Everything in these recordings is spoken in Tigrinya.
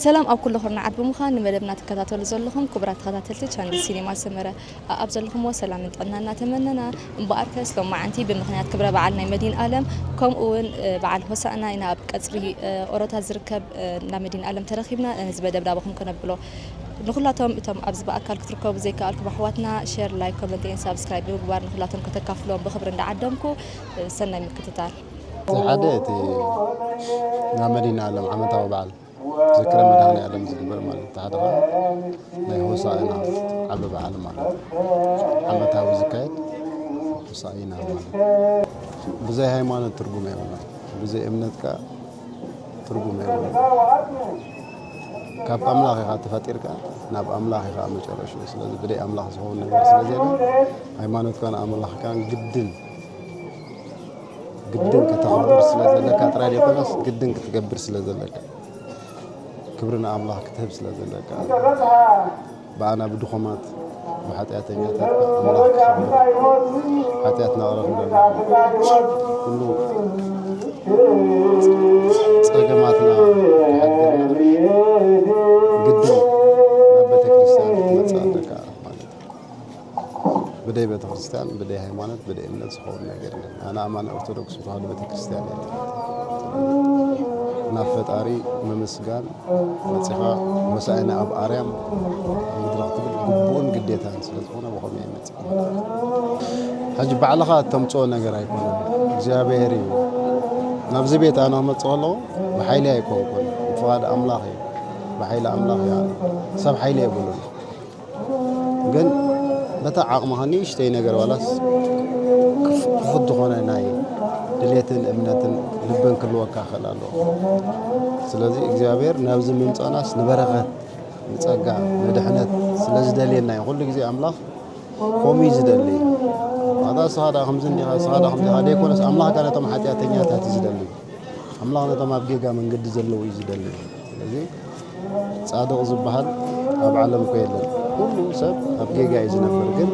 ሰላም ኣብ ኩሉ ኩርናዓት ብምዃን ንመደብና ትከታተሉ ዘለኹም ክቡራት ተኸታተልቲ ቻነል ሲኔማ ሰመረ፣ ኣብ ዘለኹምዎ ሰላምን ጥዕና እናተመነና፣ እምበኣርከስ ሎማዓንቲ ብምኽንያት ክብረ በዓል ናይ መዲን ኣለም ከምኡ እውን በዓል ሆሳእና ኢና ኣብ ቀፅሪ ኦሮታ ዝርከብ እንዳ መዲን ኣለም ተረኺብና ነዚ መደብ ናባኹም ከነብሎ። ንኹላቶም እቶም ኣብዚ ብኣካል ክትርከቡ ዘይከኣልኩም ኣሕዋትና ሸር፣ ላይክ፣ ኮመንት ኤን ሳብስክራይብ ብምግባር ንኹላቶም ከተካፍሎም ብኽብሪ እንዳዓደምኩ ሰናይ ምክትታል። እቲ ሓደ እቲ ናይ መዲና ኣለም ዓመታዊ በዓል ዝክረ መድሃኔ ኣለም ዝግበር ማለት እቲ ሓደ ከዓ ናይ ሆሳእና ዓቢ በዓል ማለት ዓመታዊ ዝካየድ ሆሳእና ማለት ብዘይ ሃይማኖት ትርጉም የብሉን። ብዘይ እምነት ከዓ ትርጉም የብሉን። ካብ ኣምላኽ ኢኻ ተፈጢርካ ናብ ኣምላኽ ኢኻ መጨረሽኡ። ስለዚ ብደይ ኣምላኽ ዝኸውን ነገር ስለ ዘየለ ሃይማኖትካን ኣምላኽካን ግድን ግድን ከተኽብር ስለ ዘለካ ጥራይ ዘይኮነስ ግድን ክትገብር ስለ ዘለካ ክብሪ ንኣምላኽ ክትህብ ስለ ዘለካ ብኣና ብድኹማት ብሓጢኣተኛታት ኣምላኽ ክኸብር ሓጢኣትና ቅረ ክብለና ኩሉ ጸገማትና ክሓድገልና ግድን ናብ ቤተ ክርስቲያን ክትመጽእ ኣለካ ማለት እዩ። ብደይ ቤተ ክርስቲያን ብደይ ሃይማኖት ብደይ እምነት ዝኸውን ነገር የለን። ኣነ ኣማኒ ኦርቶዶክስ ተዋህዶ ቤተ ክርስቲያን እየ። ናብ ፈጣሪ ምምስጋን መጺኻ ሆሳዕና ኣብ ኣርያም ምድሪ ክትብል ግቡእን ግዴታን ስለ ዝኾነ ብኸምኡ እየ መጺእ። ሕጂ ባዕልኻ እተምጽኦ ነገር ኣይኮነን፣ እግዚኣብሔር እዩ። ናብዚ ቤት ኣነ ክመጽእ ከለኹ ብሓይሊ ኣይኮንኩን፣ ብፍቓድ ኣምላኽ እዩ። ብሓይሊ ኣምላኽ እዩ። ሰብ ሓይሊ የብሉን። ግን በታ ዓቕምኻ ንእሽተይ ነገር ዋላስ ክፍ- ክፉት ዝኾነ ናይ ድሌትን እምነትን ልብን ክህልወካ ይኽእል ኣለዎ። ስለዚ እግዚኣብሔር ናብዚ ምምፃእናስ ንበረኸት ንፀጋ ንድሕነት ስለ ዝደልየና እዩ። ኩሉ ግዜ ኣምላኽ ከምኡ እዩ ዝደሊ። ኣታ ንስኻ ደኣ ከምዚ እንዲኻ፣ ንስኻ ደኣ ከምዚ ኢኻ ደይኮነስ ኣምላኽ ከ ነቶም ሓጢኣተኛታት እዩ ዝደሊ። ኣምላኽ ነቶም ኣብ ጌጋ መንገዲ ዘለዉ እዩ ዝደሊ። ስለዚ ጻድቕ ዝበሃል ኣብ ዓለም እኮ የለን። ኩሉ ሰብ ኣብ ጌጋ እዩ ዝነብር። ግን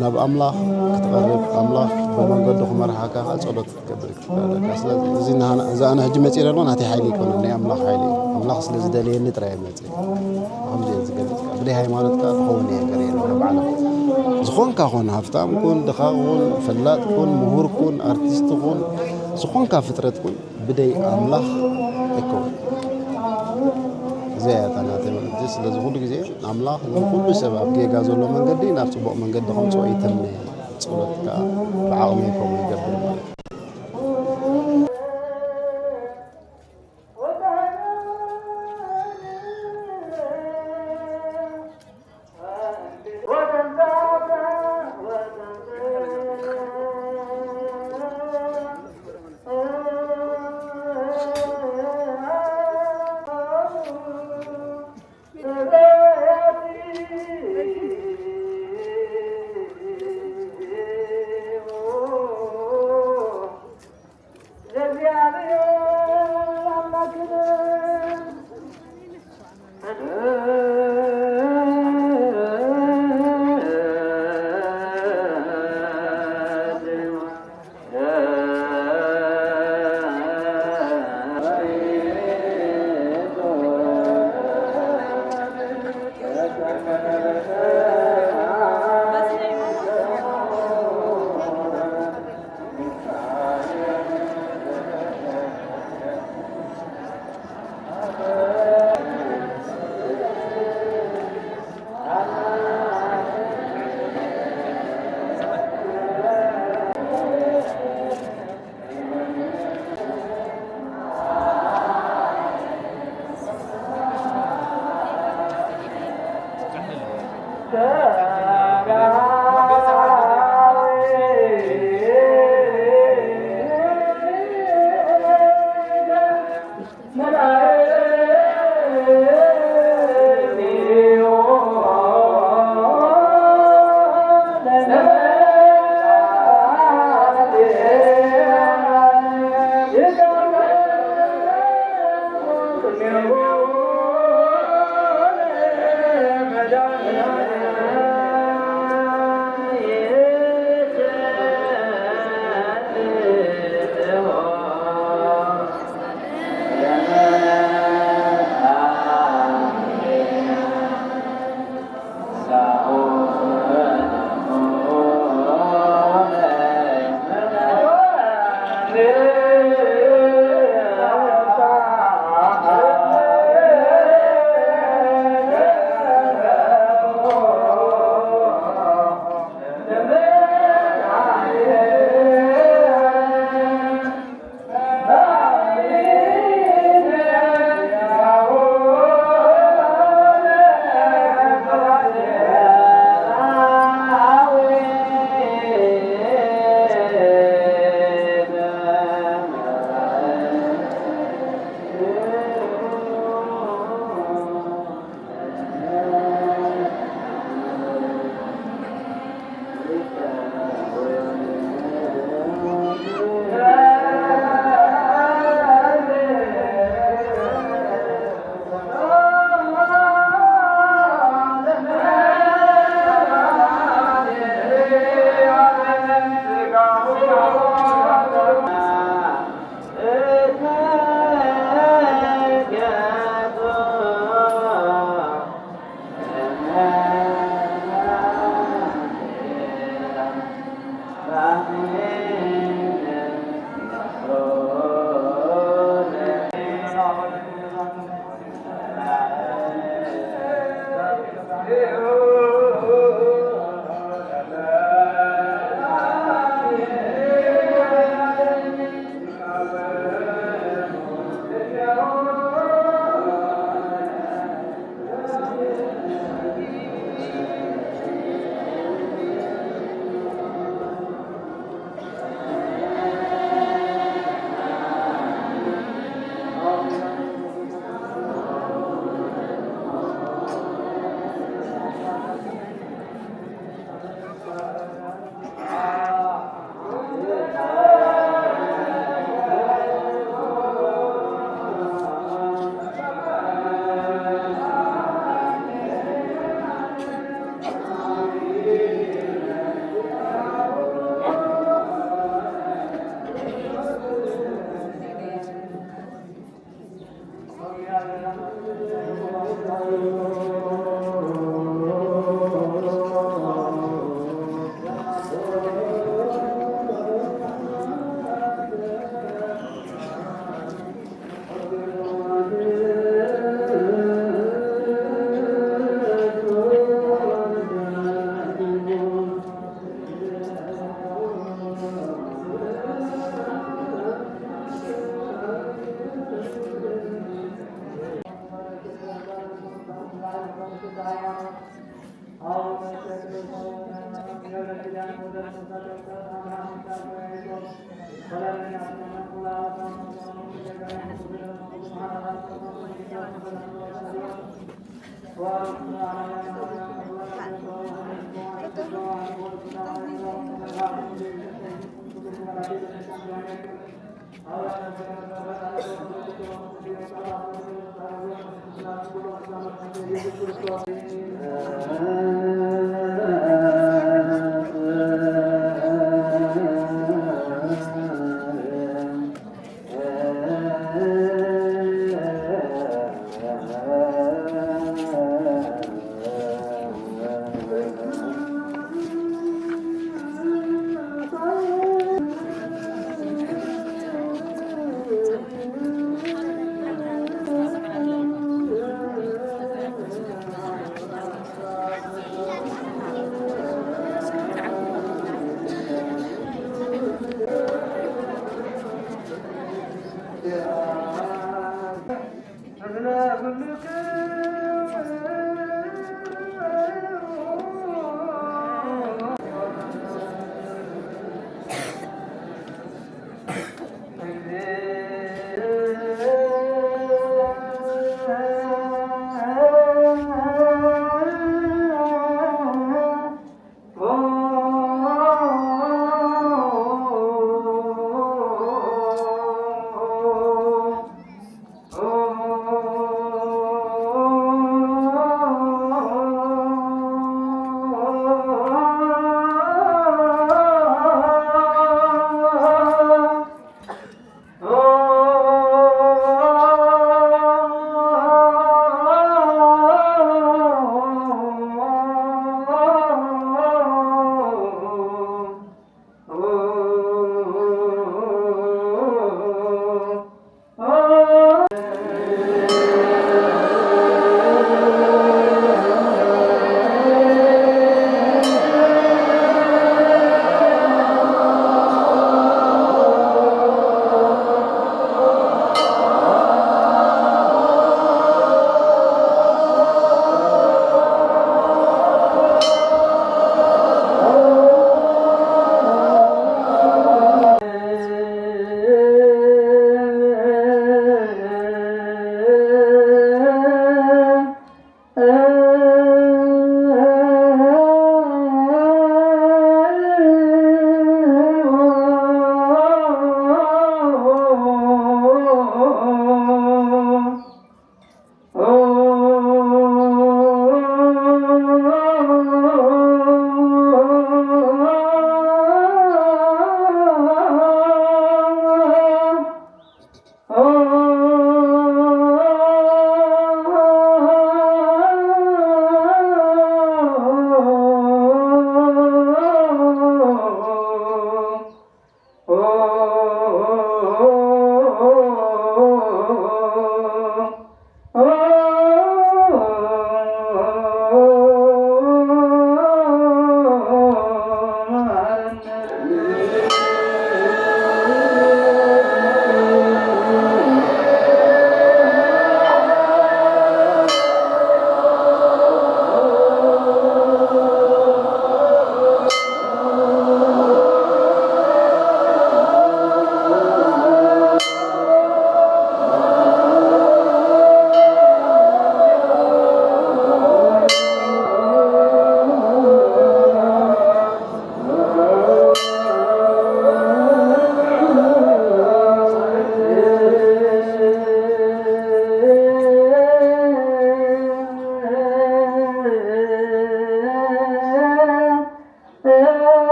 ናብ ኣምላኽ ክትቐርብ ኣምላኽ ብመንገዱ ክመርሓካ ከኣ ጸሎት ክትገብር ይግባእ። ስለዚ እዚ ንሃና- እዚ ኣነ ሕጂ መጺእ ዘሎ ናተይ ሓይሊ ኣይኮነን፣ ናይ ኣምላኽ ሓይሊ እዩ። ኣምላኽ ስለ ዝደለየኒ ጥራይ እየ መጺእ። ከምዚ እየ ዝገልጽ። ብደይ ሃይማኖትካ ክኸውን እየ ገለ የለን ኣብ ዓለም። ዝኾንካ ኹን፣ ሃፍታም ኩን፣ ድኻ ኩን፣ ፈላጥ ኩን፣ ምሁር ኩን፣ ኣርቲስት ኩን፣ ዝኾንካ ፍጥረት ኩን፣ ብደይ ኣምላኽ ኣይከውን። እዚኣ እያ እታ ናተይ መልእኽቲ። ስለዚ ኩሉ ግዜ ኣምላኽ ንኩሉ ሰብ ኣብ ጌጋ ዘሎ መንገዲ ናብ ጽቡቕ መንገዲ ከምጽኦ ይትምነ። ጸሎት ከኣ ብዓቕመይ ከምኡ ይገብር ማለት እዩ።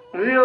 እግዚኦ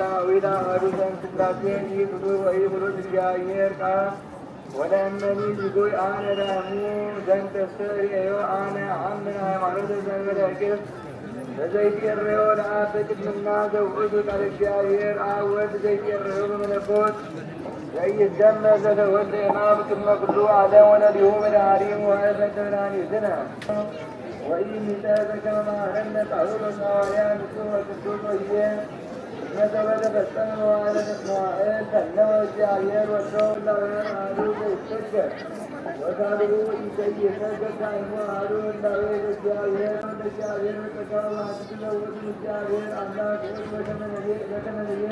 ዳዊት አሐዱ ዘእምስላሴ ኢብሉ ወኢብሉጽ እግዚአብሔር ቃል ወለእመኒ ዝጉይ አነ ዳሙ ዘንተሰ ርእዮ አነ አምን ሃይማኖተ ዘመለክት ለዘይትሬዮ ለአብ በቅድምና ዘውእቱ ቃል እግዚአብሔር አብ ወልድ ዘይትሬዮ በመለኮት ዘይደመ ዘተወልደ እማም ቅድመ ኩሉ ዓለም ወለሊሁ መድኃኒሁ ወአይፈ ተብላኒትነ። ወኢይእመ ዘከመ መሃረነ ጳውሎስ ሐዋርያ ንጹሕ ወቅዱስ ወይቤ፣ እስመ ሶበ ተፈጸመ መዋዕለ መዋዕል ፈነወ እግዚአብሔር ወልዶ ህላዌ አሐዱ ዘይሰገድ ወካልኡ ኢይሰገድ ዳይሙ አሐዱ ህላዌ ለእግዚአብሔር ለእግዚአብሔር በጸጋ ወሐቲቱ ለውእቱ እግዚአብሔር አምላክ ውእቱ በከመ ንቤ- በከመ ንቤ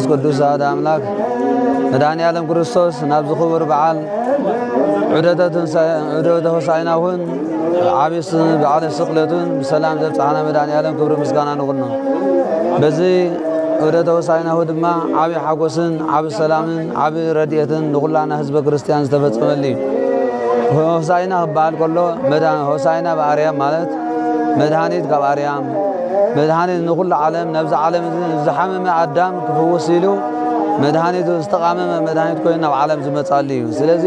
ቅዱስ ኣሐደ ኣምላክ መድኃኔ ዓለም ክርስቶስ ናብዚ ክቡር በዓል ዑደተ ትንሳ-፣ ዑደተ ሆሳዕና እውን ዓቢ ስ-፣ በዓለ ስቅለት እውን ብሰላም ዘብጽሓና መድኃኔ ዓለም ክብሪ ምስጋና ንኹኑ። በዚ ዑደተ ሆሳዕናሁ ድማ ዓቢ ሓጎስን ዓቢ ሰላምን ዓቢ ረድኤትን ንኹላና ህዝበ ክርስቲያን ዝተፈጸመሉ እዩ። ሆሳዕና ክበሃል ከሎ መድሃ-፣ ሆሳዕና ብኣርያም ማለት መድኃኒት ካብ ኣርያም፣ መድኃኒት ንኹሉ ዓለም፣ ነብዚ ዓለም እዚ ዝሓመመ ኣዳም ክፍውስ ኢሉ መድኃኒቱ ዝተቓመመ መድኃኒት ኮይኑ ናብ ዓለም ዝመጻሉ እዩ። ስለዚ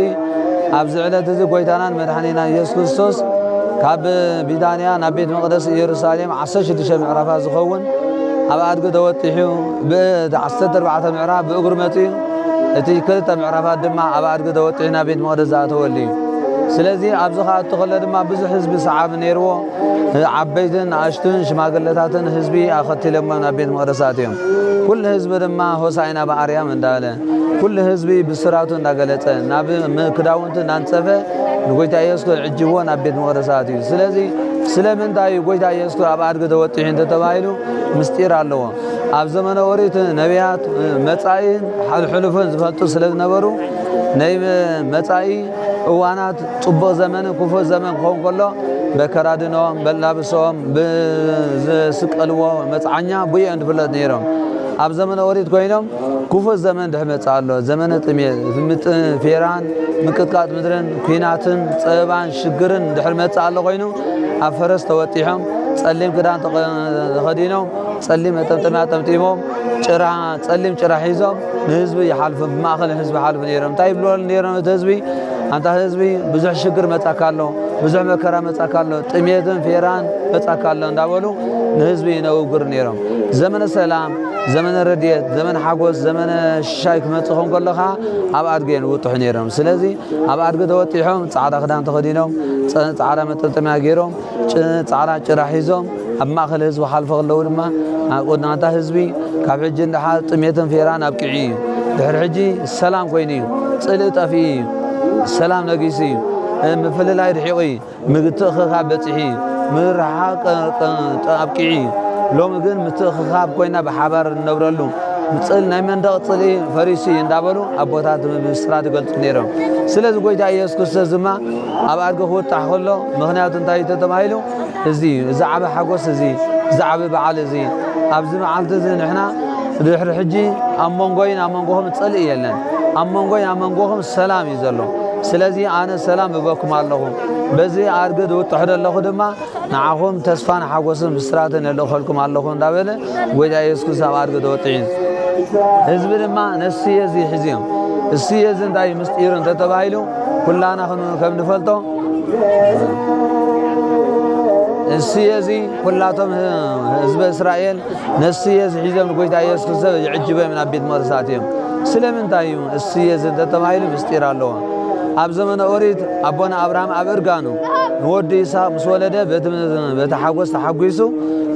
ኣብዚ ዕለት እዚ ጎይታናን መድኃኒናን ኢየሱስ ክርስቶስ ካብ ቢታንያ ናብ ቤት መቕደስ ኢየሩሳሌም ዓሰርተ ሽዱሽተ ምዕራፋት ዝኸውን ኣብ ኣድጊ ተወጢሑ ብዓሰርተ ኣርባዕተ ምዕራፍ ብእግሩ መጺኡ፣ እቲ ክልተ ምዕራፋት ድማ ኣብ ኣድጊ ተወጢሑ ናብ ቤት መቕደስ ዝኣተወሉ እዩ። ስለዚ ኣብዚ ክኣቱ ከሎ ድማ ብዙሕ ህዝቢ ሰዓቢ ነይርዎ። ዓበይትን ንኣሽቱን ሽማግለታትን ህዝቢ ኣኸቲሎሞ ናብ ቤት መቕደስ ኣትዮም። ኩሉ ህዝቢ ድማ ሆሳዕና ብኣርያም እንዳበለ፣ ኩሉ ህዝቢ ብስራቱ እንዳገለጸ፣ ናብ ም-፣ ክዳውንቱ እናንጸፈ ንጎይታ ኢየሱስ ክዕጅብዎ ናብ ቤት መቕደስ ኣትዩ። ስለዚ ስለምንታይ እዩ ጎይታ ኢየሱስ ኣብ ኣድጊ ተወጢሑ እንተተባሂሉ ምስጢር ኣለዎ። ኣብ ዘመነ ኦሪት ነቢያት መጻኢን ሓል-፣ ሕሉፍን ዝፈልጡ ስለ ዝነበሩ ናይ መጻኢ እዋናት ጽቡቕ ዘመንን ክፉእ ዘመን ክኸውን ከሎ በከራድኖም፣ በላብሶም፣ ብዝስቀልዎ መጽዓኛ ብኡ እዮም ዝፍለጡ ነይሮም። ኣብ ዘመነ ኦሪት ኮይኖም ክፉእ ዘመን ድሕር መጽእ ኣሎ። ዘመነ ጥሜት፣ ምጥ-፣ ፌራን፣ ምንቅጥቃጥ ምድርን፣ ኲናትን፣ ጸበባን፣ ሽግርን ድሕር መጽእ ኣሎ ኮይኑ ኣብ ፈረስ ተወጢሖም፣ ጸሊም ክዳን ተኸ-፣ ተኸዲኖም፣ ጸሊም መጠምጠሚያ ጠምጢሞም፣ ጭራ፣ ጸሊም ጭራ ሒዞም ንህዝቢ ይሓልፉ፣ ብማእከል ህዝቢ ይሓልፉ ነይሮም። እንታይ ይብልዎ ነይሮም እቲ ህዝቢ? ኣንታ ህዝቢ፣ ብዙሕ ሽግር መጻካ ኣሎ፣ ብዙሕ መከራ መጻካ ኣሎ፣ ጥሜትን ፌራን መጻካ ኣሎ እንዳበሉ ንህዝቢ ይነውግሩ ነይሮም። ዘመነ ሰላም፣ ዘመነ ረድኤት፣ ዘመነ ሓጎስ፣ ዘመነ ሽሻይ ክመጽእ ከም ከሎ ኸኣ ኣብ ኣድጊ እዮም ዝውጥሑ ነይሮም። ስለዚ ኣብ ኣድጊ ተወጢሖም፣ ጻዕዳ ክዳን ተኸዲኖም፣ ጸ-፣ ጻዕዳ መጠምጠሚያ ገይሮም፣ ጭ-፣ ጻዕዳ ጭራ ሒዞም ኣብ ማእከል ህዝቢ ክሓልፉ ከለዉ ድማ፣ ኣ-፣ ናታ ህዝቢ ካብ ሕጂ ንደሓር ጥሜትን ፌራን ኣብቂዑ እዩ። ድሕሪ ሕጂ ሰላም ኮይኑ እዩ። ጽልኢ ጠፊኡ እዩ። ሰላም ነጊሱ እዩ። እ፣ ምፍልላይ ርሒቑ እዩ። ምትእኽኻብ በጺሑ እዩ። ምርሓቕ፣ እ፣ እ፣ ኣብቂዑ እዩ። ሎሚ ግን ምትእኽኻብ ኮይና ብሓባር እንነብረሉ፣ ጽል-፣ ናይ መንደቕ ጽልኢ ፈሪሱ እዩ እንዳበሉ ኣቦታት ብስራት ይገልጹ ነይሮም። ስለዚ ጎይታ ኢየሱስ ክርስቶስ ድማ ኣብ ኣድጊ ክውጣሕ ከሎ ምኽንያቱ እንታይ እዩ ተባሂሉ? እዚ እዩ፣ እዚ ዓቢ ሓጎስ እዚ፣ እዚ ዓቢ በዓል እዚ፣ ኣብዚ መዓልቲ እዚ ንሕና ድሕሪ ሕጂ ኣብ መንጎይን ኣብ መንጎኹም ጽልኢ የለን። ኣብ መንጎይን ኣብ መንጎኹም ሰላም እዩ ዘሎ። ስለዚ ኣነ ሰላም እበኩም ኣለኹ። በዚ ኣድጊ ዝውጥሑ ዘለኹ ድማ ንዓኹም ተስፋን ሓጎስን ብስራትን እልእኸልኩም ኣለኹ እንዳበለ ጎይታ ኢየሱስ ክርስቶስ ኣብ ኣድጊ ተወጢሑ። ህዝቢ ድማ ነስየ እዚ ሒዙ እዮም። እስየ እዚ እንታይ እዩ ምስጢሩ እንተተባሂሉ፣ ኩላና ከም፣ ከም ንፈልጦ፣ እስየ እዚ ኩላቶም ህ-፣ ህዝበ እስራኤል ነስየ እዚ ሒዞም ንጎይታ ኢየሱስ ክርስቶስ ይዕጅቦም ናብ ቤት መቕደስ ኣትዮም። ስለምንታይ እዩ እስየ እዚ እንተተባሂሉ ምስጢር ኣለዎ። ኣብ ዘመነ ኦሪት ኣቦና ኣብርሃም ኣብ እርጋኑ ንወዱ ይስሐቅ ምስ ወለደ በቲ፣ በቲ ሓጎስ ተሓጒሱ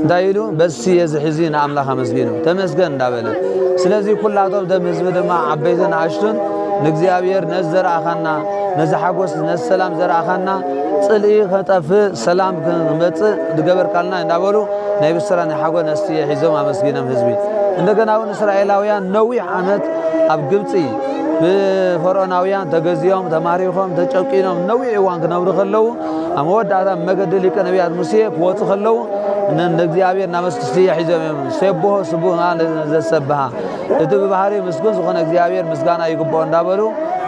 እንታይ ኢሉ? በስየ እዚ ሒዙ ንኣምላኽ ኣመስጊኑ ተመስገን እንዳበለ። ስለዚ ኩላቶም ደም ህዝቢ ድማ ዓበይትን ንኣሽቱን ንእግዚኣብሔር ነዚ ዘርኣኻና፣ ነዚ ሓጎስ፣ ነዚ ሰላም ዘርኣኻና፣ ጽልኢ ከጠፍእ፣ ሰላም ክመጽእ ዝገበርካልና እንዳበሉ ናይ ብስራት ናይ ሓጎስ ነስየ ሒዞም ኣመስጊኖም ህዝቢ። እንደገና እውን እስራኤላውያን ነዊሕ ዓመት ኣብ ግብጺ ብፈርዖናውያን ተገዚኦም፣ ተማሪኾም፣ ተጨቂኖም ነዊሕ እዋን ክነብሩ ከለዉ፣ ኣብ መወዳእታ መገዲ ሊቀ ነቢያት ሙሴ ክወጹ ከለዉ ን-፣ ንእግዚኣብሔር እናመስግስያ ሒዞም እዮም። ሴብሖ ስቡህ ዘሰብሃ፣ እቲ ብባህሪ ምስጉን ዝኾነ እግዚኣብሔር ምስጋና ይግብኦ እንዳበሉ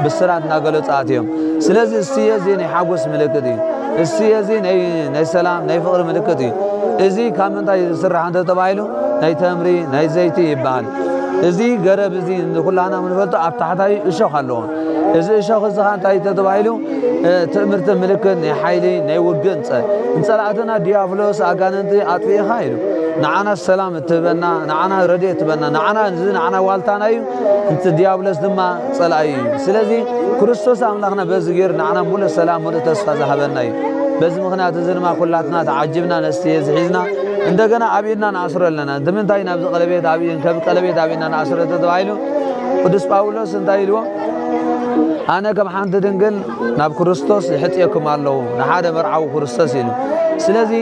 ብስራት እናገለጹ ኣትዮም። ስለዚ እስየ እዚ ናይ ሓጎስ ምልክት እዩ። እስየ እዚ ናይ፣ ናይ ሰላም፣ ናይ ፍቕሪ ምልክት እዩ። እዚ ካብ ምንታይ ዝስራሕ እንተ ተባሂሉ፣ ናይ ተምሪ፣ ናይ ዘይቲ ይበሃል። እዚ ገረብ እዚ ንኩላና ንፈልጦ ኣብ ታሕታዩ እሾኽ ኣለዎ። እዚ እሾኽ እዚ ኸዓ እንታይ ተባሂሉ? እ፣ ትእምርቲ ምልክት ናይ ሓይሊ፣ ናይ ውግእ ንጸ-፣ ንጸላእትና ዲያብሎስ ኣጋንንቲ ኣጥፊእኻ ኢሉ። ንዓና ሰላም እትህበና፣ ንዓና ረድኤት እትህበና፣ ንዓና፣ እዚ ንዓና ዋልታና እዩ። እቲ ዲያብሎስ ድማ ጸላኢ እዩ። ስለዚ ክርስቶስ ኣምላኽና በዚ ገይሩ ንዓና ሙሉእ ሰላም፣ ሙሉእ ተስፋ ዝሃበና እዩ። በዚ ምኽንያት እዚ ድማ ኩላትና ተዓጅብና ነስቲ እዚ ሒዝና እንደገና ኣብ ኢድና ንኣስሮ ኣለና። ንምንታይ ናብዚ ቀለቤት ኣብ ኢድ፣ ከም ቀለቤት ኣብ ኢድና ንኣስሮ ተባሂሉ? ቅዱስ ጳውሎስ እንታይ ኢልዎ? ኣነ ከም ሓንቲ ድንግል ናብ ክርስቶስ ይሕጽየኩም ኣለኹ፣ ንሓደ መርዓዊ ክርስቶስ ኢሉ። ስለዚ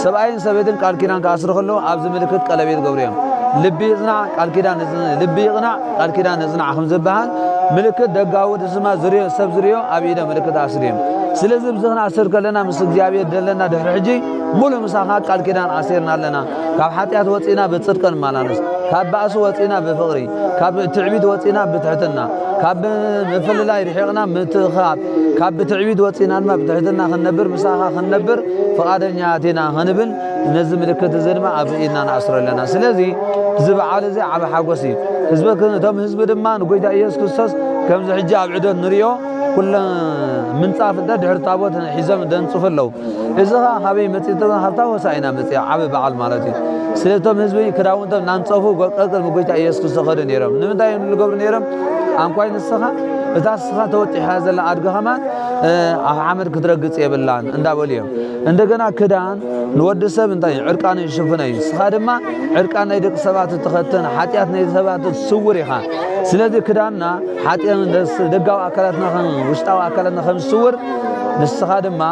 ሰብኣይን ሰበይትን ቃል ኪዳን ክኣስሩ ከለዉ ኣብዚ ምልክት ቀለቤት ገብሩ እዮም። ልቢ ይጽናዕ፣ ቃል ኪዳን ይጽ-፣ ልቢ ይቕናዕ፣ ቃል ኪዳን ይጽናዕ ከም ዝበሃል ምልክት ደጋዊ ድማ ዝርዮ፣ ሰብ ዝርዮ ኣብ ኢደ ምልክት ኣስርዮም። ስለዚ ብዚ ክንኣስር ከለና ምስ እግዚኣብሔር ደለና ድሕሪ ሕጂ ሙሉ ምሳኻ ቃል ኪዳን ኣሲርና ኣለና። ካብ ሓጢኣት ወጺና ብጽድቂ ንመላለስ፣ ካብ ባእሲ ወጺና ብፍቕሪ፣ ካብ ትዕቢት ወጺና ብትሕትና፣ ካብ ምፍልላይ ርሒቕና ምትእኻብ፣ ካብ ትዕቢት ወጺና ድማ ብትሕትና ክንነብር፣ ምሳኻ ክንነብር ፍቓደኛታት ኢና ክንብል ነዚ ምልክት እዚ ድማ ኣብ ኢድና ንኣስሮ ኣለና። ስለዚ እዚ በዓል እዚ ዓቢ ሓጎስ እዩ። ህዝበ ክን-፣ እቶም ህዝቢ ድማ ንጎይታ ኢየሱስ ክርስቶስ ከምዚ ሕጂ ኣብ ዑደት ንሪኦ ኩለ ምንጻፍ እንተ ድሕሪ ታቦት ሒዞም ደንጽፉ ኣለዉ። እዚ ኸኣ ካበይ መጺኡ? ካብታ ሆሳኢና መጺኡ፣ ዓቢ በዓል ማለት እዩ። ስለቶም ህዝቢ ክዳውንቶም እናንጸፉ ጎ-፣ ቀቅድሚ ጎይታ ኢየሱስ ክርስቶስ ከዱ ነይሮም። ንምንታይ እዮም ዝገብሩ ነይሮም? ኣንኳይ ንስኻ፣ እታ ንስኻ ተወጢሓ ዘላ ኣድጊ ኸማን፣ እ፣ ኣብ ሓመድ ክትረግጽ የብላን እንዳበሉ እዮም። እንደገና ክዳን ንወዲ ሰብ እንታይ እዩ? ዕርቃኑ ይሽፍኖ እዩ። ንስኻ ድማ ዕርቃን ናይ ደቂ ሰባት እትኸትን፣ ሓጢኣት ናይ ሰባት እትስውር ኢኻ። ስለዚ ክዳንና ሓጢኣት ደስ-፣ ደጋዊ ኣካላትና ከም ውሽጣዊ ኣካላትና ከም ዝስውር፣ ንስኻ ድማ፣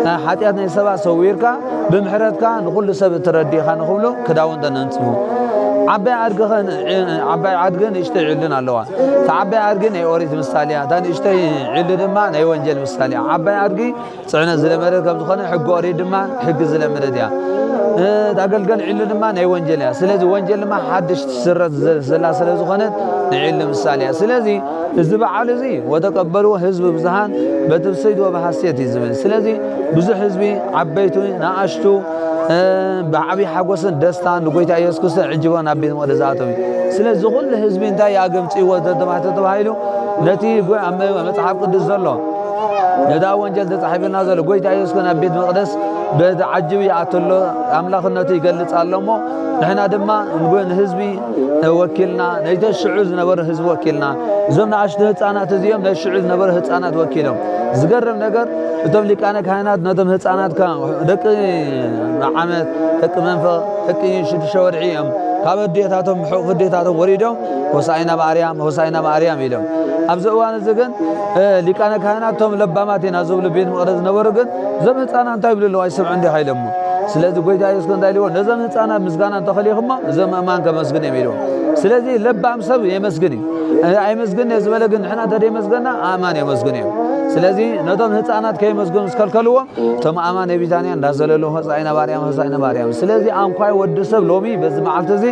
እ፣ ሓጢኣት ናይ ሰባት ሰዊርካ ብምሕረትካ ንኹሉ ሰብ እትረዲ ኢኻ ንኽብሉ ክዳውንተን ነንጽፉ። ዓባይ ኣድጊ ኸ-፣ እ፣ ዓባይ ኣድጊ ንእሽተይ ዒሉን ኣለዋ። እታ ዓባይ ኣድጊ ናይ ኦሪት ምሳሌ እያ። እታ ንእሽተይ ዒሉ ድማ ናይ ወንጀል ምሳሌ እያ። ዓባይ ኣድጊ ጽዕነት ዝለመደት ከም ዝኾነ፣ ሕጊ ኦሪት ድማ ሕጊ ዝለመደት እያ። እ፣ እታ ገልገል ዒሉ ድማ ናይ ወንጀል እያ። ስለዚ ወንጀል ድማ ሓድሽ ትስረት ዘ-፣ ዘላ ስለ ዝኾነት ናይ ዒሉ ምሳሌ እያ። ስለዚ እዚ በዓል እዚ "ወተቀበልዎ ህዝብ ብዙሃን በትብስይት ወበሐሴት" እዩ ዝብል። ስለዚ ብዙሕ ህዝቢ፣ ዓበይቲ፣ ንኣሽቱ፣ እ፣ ብዓብዪ ሓጎስን ደስታን ንጎይታ ኢየሱስ ክርስቶስ ዕጅቦ ናብ ቤት መቕደስ ኣተው እዩ። ስለዚ ኩሉ ህዝቢ እንታይ እዩ ኣገምጺእዎ ተተባህተ ተባሂሉ፣ ነቲ ጎ-፣ ኣብ መ-፣ መጽሓፍ ቅዱስ ዘሎ ነታ ወንጌል ተጻሒፉልና ዘሎ ጎይታ ኢየሱስ ናብ ቤት መቕደስ በቲ ዓጅቢ ይኣቱ ኣሎ፣ ኣምላኽነቱ ይገልጽ ኣሎ እሞ፣ ንሕና ድማ ንጎ-፣ ንህዝቢ ወኪልና፣ ነቲ ሽዑ ዝነበሩ ህዝቢ ወኪልና፣ እዞም ንኣሽቱ ህጻናት እዚኦም ነቲ ሽዑ ዝነበሩ ህጻናት ወኪሎም። ዝገርም ነገር፣ እቶም ሊቃነ ካህናት ነቶም ህጻናት ከ-፣ ደቂ ዓመት፣ ደቂ መንፈቕ፣ ደቂ ሽዱሽተ ወርሒ እዮም። ካብ ኣዴታቶም፣ ሕቑፍ ኣዴታቶም ወሪዶም፣ "ሆሳኢና ብኣርያም፣ ሆሳኢና ብኣርያም" ኢሎም። ኣብዚ እዋን እዚ ግን፣ እ፣ ሊቃነ ካህናት እቶም ለባማት ኢና ዝብሉ ቤት መቕደስ ዝነበሩ ግን፣ "እዞም ህጻናት እንታይ ይብሉ ኣለዉ? ኣይሰምዑ እንዲኻ?" ኢሎሞ። ስለዚ ጎይታ የሱስ እንታይ ኢልዎ? "ነዞም ህጻናት ምስጋና እንተኸሊኹሞ፣ እዞም ኣእማን ከመስግኑ እዮም" ኢልዎ። ስለዚ ለባም ሰብ የመስግን እዩ። እ፣ ኣይመስግን እየ ዝበለ ግን ንሕና እንተደይመስገና፣ ኣእማን የመስግኑ እዮም። ስለዚ ነቶም ህጻናት ከየመስግኑ ዝከልከልዎም፣ እቶም ኣእማን ናይ ቢታንያ እንዳዘለሉ፣ "ሆሳኢና ባርያም፣ ሆሳኢና ባርያም።" ስለዚ ኣንኳይ ወዲ ሰብ ሎሚ በዚ መዓልቲ እዚ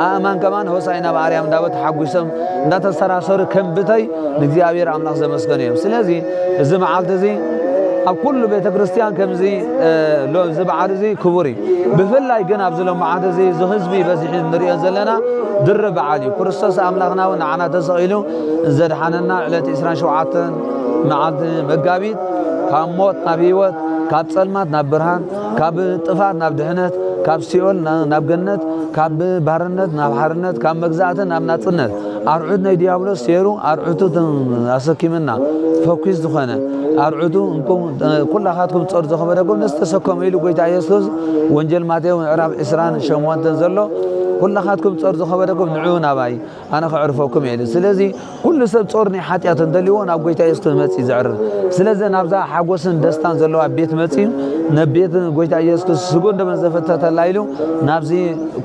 ኣእማን ከማን ሆሳኢና ባርያም እንዳበሉ ተሓጒሶም እንዳተሰራሰሩ ከም ብተይ ንእግዚኣብሔር ኣምላኽ ዘመስገኑ እዮም። ስለዚ እዚ መዓልቲ እዚ ኣብ ኩሉ ቤተ ክርስቲያን ከምዚ፣ እ፣ ሎ-፣ እዚ በዓል እዚ ክቡር እዩ። ብፍላይ ግን ኣብዚ ሎም መዓልቲ እዚ እዚ ህዝቢ በዚሑ ንሪኦ ዘለና ድርብ በዓል እዩ። ክርስቶስ ኣምላኽና እውን ንዓና ተሰቒሉ ዘድሓነና ዕለት ዕስራን ሸውዓተን መዓልቲ መጋቢት ካብ ሞት ናብ ህይወት፣ ካብ ጸልማት ናብ ብርሃን፣ ካብ ጥፋት ናብ ድሕነት፣ ካብ ሲኦል ና-፣ ናብ ገነት፣ ካብ ባርነት ናብ ሓርነት፣ ካብ መግዛእቲ ናብ ናጽነት፣ ኣርዑት ናይ ዲያብሎስ ሴሩ ኣርዑቱ ት-፣ ኣሰኪምና፣ ፈኲስ ዝኾነ ኣርዑቱ እንኩም፣ ኩላኻትኩም ጾር ዝኸበደኩም ንስተሰከሙ ኢሉ ጎይታ ኢየሱስ ወንጌል ማቴዎስ ምዕራፍ ዕስራን ሸሞንተን ዘሎ፣ ኩላኻትኩም ጾር ዝኸበደኩም ንዑ ናባይ፣ ኣነ ከዕርፈኩም እየ ኢሉ። ስለዚ ኩሉ ሰብ ጾር ናይ ሓጢኣት እንተልይዎ ናብ ጎይታ የሱስ መጺኡ ዘዕርፍ። ስለዚ ናብዛ ሓጎስን ደስታን ዘለዋ ቤት መጺኡ፣ ነቤት ጎይታ የሱስ ክርስቶስ ስግኡን ደሙን ዘፈተተላ ኢሉ ናብዚ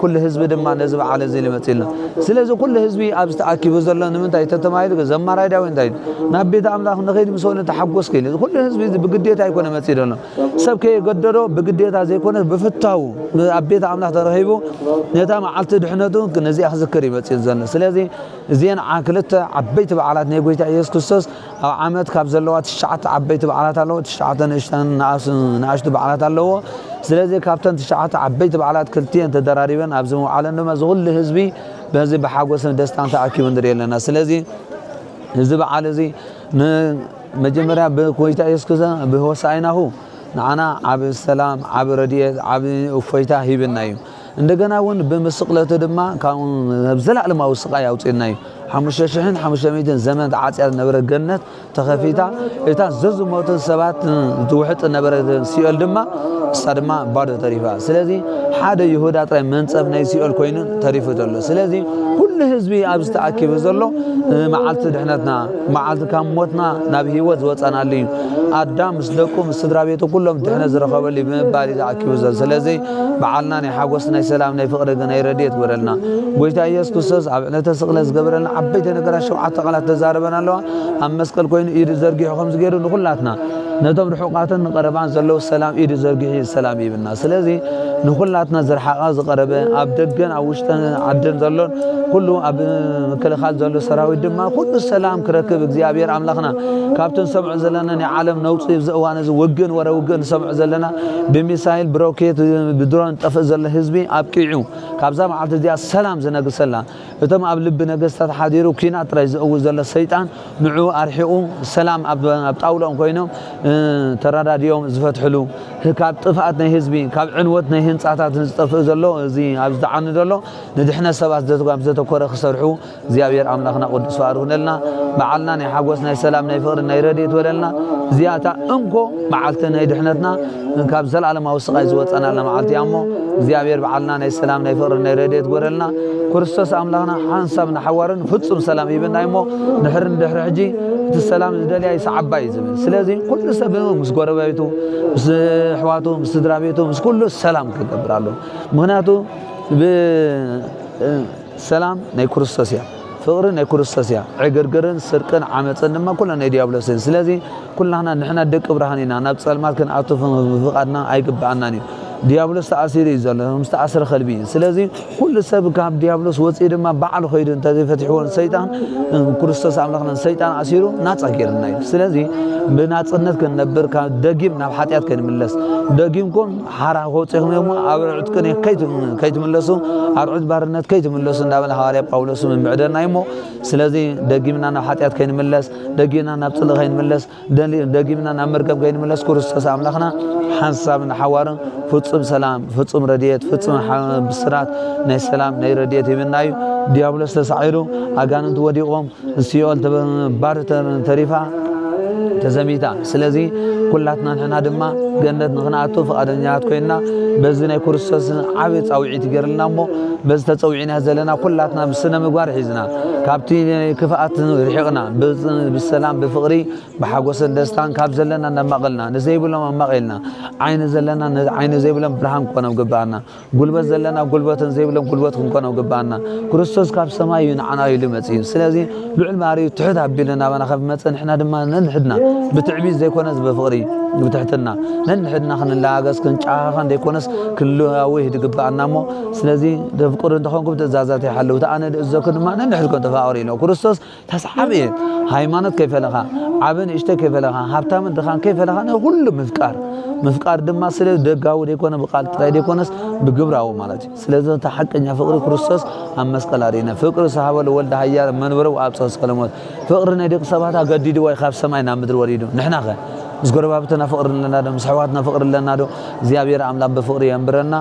ኩሉ ህዝቢ ድማ ነዚ በዓል እዚ ኢሉ መጺኡልና። ስለዚ ኩሉ ህዝቢ ኣብዚ ተኣኪቡ ዘሎ ንምንታይ ተተማሂሉ ዘማራይ ዳዊት እንታይ ኢሉ? "ናብ ቤት ኣምላኽ ንኸይድ ምስ በሉ ተሓጎስኩ" ኢሉ። ኩሉ ህዝቢ እዚ ብግዴታ ኣይኮነ መጺኡ ዘሎ። ሰብ ከየገደዶ ብግዴታ ዘይኮነ ብፍታው ኣብ ቤት ኣምላኽ ተረኺቡ ነታ መዓልቲ ድሕነቱ ነዚኣ ክዝክር እዩ መጺኡ ዘሎ። ስለዚ እዚአን ዓ-፣ ክልተ ዓበይቲ በዓላት ናይ ጎይታ ኢየሱስ ክርስቶስ ኣብ ዓመት ካብ ዘለዋ ትሽዓተ ዓበይቲ በዓላት ኣለዎ፣ ትሽዓተ ንእሽተን ንኣስ-፣ ንኣሽቱ በዓላት ኣለዎ። ስለዚ ካብተን ትሽዓተ ዓበይቲ በዓላት ክልቲአን ተደራሪበን ኣብዚ ምውዓለን ድማ እዚ ኩሉ ህዝቢ በዚ ብሓጎስን ደስታን ተኣኪቡ ንርኢ ኣለና። ስለዚ እዚ በዓል እዚ ንመጀመርያ ብጎይታ ኢየሱስ ክርስቶስ ብሆሳዕናሁ ንዓና ዓቢ ሰላም፣ ዓቢ ረድኤት፣ ዓቢ እፎይታ ሂብና እዩ። እንደገና እውን ብምስቕለቱ ድማ ካብ ዘለኣለማዊ ስቓይ ኣውፅእና እዩ። ሓሙሽተ ሽሕን ሓሙሽተ ሚእትን ዘመን ተዓጽያ ዝነበረ ገነት ተኸፊታ፣ እታ ዘዝሞትን ሰባት ትውሕጥ ነበረ ሲኦል ድማ፣ እሳ ድማ ባዶ ተሪፋ። ስለዚ ሓደ ይሁዳ ጥራይ መንጸፍ ናይ ሲኦል ኮይኑ ተሪፉ ዘሎ። ስለዚ ኩሉ ህዝቢ ኣብዚ ተኣኪቡ ዘሎ፣ እ፣ መዓልቲ ድሕነትና፣ መዓልቲ ካብ ሞትና ናብ ህይወት ዝወጸናሉ እዩ። ኣዳም ምስ ደቁ፣ ምስ ስድራ ቤቱ ኩሎም ድሕነት ዝረኸበሉ እዩ ብምባል እዩ ተኣኪቡ ዘሎ። ስለዚ በዓልና ናይ ሓጎስ፣ ናይ ሰላም፣ ናይ ፍቕሪ፣ ናይ ረድኤት ግበረልና። ጎይታ ኢየሱስ ክርስቶስ ኣብ ዕለተ ስቕለት ዝገበረልና ዓበይቲ ነገራት ሸውዓተ ቃላት ተዛረበና ኣለዋ። ኣብ መስቀል ኮይኑ ኢዱ ዘርጊሑ ከምዚ ገይሩ ንኹላትና፣ ነቶም ርሑቓትን ንቐረባን ዘለዉ ሰላም ኢዱ ዘርጊሑ ሰላም ይብልና። ስለዚ ንኹላትና ዝረሓቐ ዝቐረበ፣ ኣብ ደገን ኣብ ውሽጥን ዓድን ዘሎን ኩሉ ኣብ ምክልኻል ዘሎ ሰራዊት ድማ ኩሉ ሰላም ክረክብ እግዚኣብሔር ኣምላኽና ካብቲ ንሰምዖ ዘለና ናይ ዓለም ነውፂ ኣብዚ እዋን እዚ ውግእን ወረ ውግእን ንሰምዖ ዘለና ብሚሳይል ብሮኬት ብድሮን ጠፍእ ዘሎ ህዝቢ ኣብቂዑ ካብዛ መዓልቲ እዚኣ ሰላም ዝነግሰላ እቶም ኣብ ልቢ ነገስታት ሓዲሩ ኲናት ጥራይ ዝእውጅ ዘሎ ሰይጣን ንዕኡ ኣርሒቑ ሰላም ኣብ ኣብ ጣውልኦም ኮይኖም እ፣ ተረዳዲኦም ዝፈትሕሉ ካብ ጥፍኣት ናይ ህዝቢ ካብ ዕንወት ናይ ህንፃታት ዝጠፍእ ዘሎ እዚ ኣብ ዝዓኒ ዘሎ ንድሕነት ሰባት ዘተ- ዘተኮረ ክሰርሑ እግዚኣብሔር ኣምላኽና ቅዱስ ፍቓዱ ክነልና በዓልና ናይ ሓጎስ ናይ ሰላም ናይ ፍቕሪ ናይ ረድኤት ወለልና እዚኣታ እንኮ መዓልቲ ናይ ድሕነትና ካብ ዘለኣለማዊ ስቓይ ዝወፀናላ መዓልቲ እያ እሞ እግዚኣብሔር በዓልና ናይ ሰላም ናይ ፍቕሪ ናይ ረድኤት ጎረልና ክርስቶስ ኣምላኽና ሓንሳብ ንሓዋርን ፍጹም ሰላም ይብና እሞ ድሕሪ ንድሕሪ ሕጂ እቲ ሰላም ዝደልያ ይሰዓባ እዩ ዝብል። ስለዚ ኩሉ ሰብ ምስ ጎረቤቱ ምስ ኣሕዋቱ ምስ ስድራ ቤቱ ምስ ኩሉ ሰላም ክገብር ኣሎ። ምኽንያቱ ብ ሰላም ናይ ክርስቶስ እያ፣ ፍቕሪ ናይ ክርስቶስ እያ፣ ዕግርግርን ስርቅን ዓመፅን ድማ ኩለን ናይ ዲያብሎስ እየን። ስለዚ ኩላህና ንሕና ደቂ ብርሃን ኢና፣ ናብ ፀልማት ክንኣቱ ፍቓድና ኣይግብኣናን እዩ። ዲያብሎስ ተኣሲሩ እዩ ዘሎ፣ ምስ ተኣስረ ከልቢ እዩ። ስለዚ ኩሉ ሰብ ካብ ዲያብሎስ ወፂኡ ድማ ባዕሉ ከይዱ እንተዘይፈቲሕዎ ንሰይጣን ክርስቶስ ኣምላኽና ንሰይጣን ኣሲሩ ናፃ ገይርና እዩ። ስለዚ ብናፅነት ክንነብር ካብ ደጊም ናብ ሓጢኣት ከይንምለስ ደጊምኩም ሓራ ከውፅእኹም እሞ ኣብ ኣርዑት ቅኔ ከይትም- ከይትምለሱ ኣርዑት ባርነት ከይትምለሱ እንዳበለ ሃዋርያ ጳውሎስ ምምዕደና እሞ ስለዚ ደጊምና ናብ ሓጢኣት ከይንምለስ ደጊምና ናብ ፅልኢ ከይንምለስ ደሊ- ደጊምና ናብ መርገም ከይንምለስ ክርስቶስ ኣምላኽና ሓንሳብ ንሓዋርን ፍጹም ሰላም ፍጹም ረድኤት ፍጹም ሓ- ብስራት ናይ ሰላም ናይ ረድኤት ይብና እዩ። ዲያብሎስ ተሳዒሩ ኣጋንንቱ ወዲቖም ሲኦል ተበ- ባዶ ተ- ተሪፋ ተዘሚታ። ስለዚ ኩላትና ንሕና ድማ ገነት ንክንኣቱ ፍቓደኛታት ኮይንና በዚ ናይ ክርስቶስ ዓብዪ ፃውዒት ገይርልና እሞ በዚ ተፀዊዕና ዘለና ኩላትና ብስነ ምግባር ሒዝና ካብቲ ክፍኣት ርሒቕና ብ- ብሰላም ብፍቕሪ ብሓጎስን ደስታን ካብ ዘለና እናማቐልና ንዘይብሎም ኣማቒልና ዓይኒ ዘለና ነ- ዓይኒ ዘይብሎም ብርሃን ክኾኖም ግባኣና። ጉልበት ዘለና ጉልበትን ዘይብሎም ጉልበት ክንኮኖም ግባኣና። ክርስቶስ ካብ ሰማይ እዩ ንዓና ኢሉ መጺኡ። ስለዚ ልዑል ባህሪኡ ትሕት ኣቢሉ ናባና ካብ መጸ ንሕና ድማ ነንሕድና ብትዕቢት ዘይኮነስ ብፍቕሪ ብትሕትና ነንሕድና ክንለጋገስ ክንጨኻኸን ዘይኮነስ ክንልዋወ ይግባኣና እሞ ስለዚ ተፍቅሩ እንተኾንኩም ትእዛዛት ይሓልው ኣነ ዝእዘኩም ድማ ነንሕድኩም ተፋቐሩ ኢሎ ክርስቶስ ተስዓብ እየ። ሃይማኖት ከይፈለኻ፣ ዓቢ ንእሽተይ ከይፈለኻ፣ ሃብታምን ድኻን ከይፈለኻ ንኹሉ ምፍቃር። ምፍቃር ድማ ስለ ደጋዊ ዘይኮነ ብቃል ጥራይ ዘይኮነስ ብግብራዊ ማለት እዩ። ስለዚ እቲ ሓቀኛ ፍቅሪ ክርስቶስ ኣብ መስቀል ኣርእዩና። ፍቅሪ ዝሃበ ለወልድ ሃያል መንበረ ወኣብጽሐ እስከ ለሞት። ፍቅሪ ናይ ደቂ ሰባት ኣገዲድዎ እዩ ካብ ሰማይ ናብ ምድሪ ወሪዱ። ንሕናኸ ምስ ጎረባብትና ፍቅሪ ኣለና ዶ? ምስ ኣሕዋትና ፍቅሪ ኣለና ዶ? እግዚኣብሔር ኣምላኽ ብፍቅሪ የንብረና።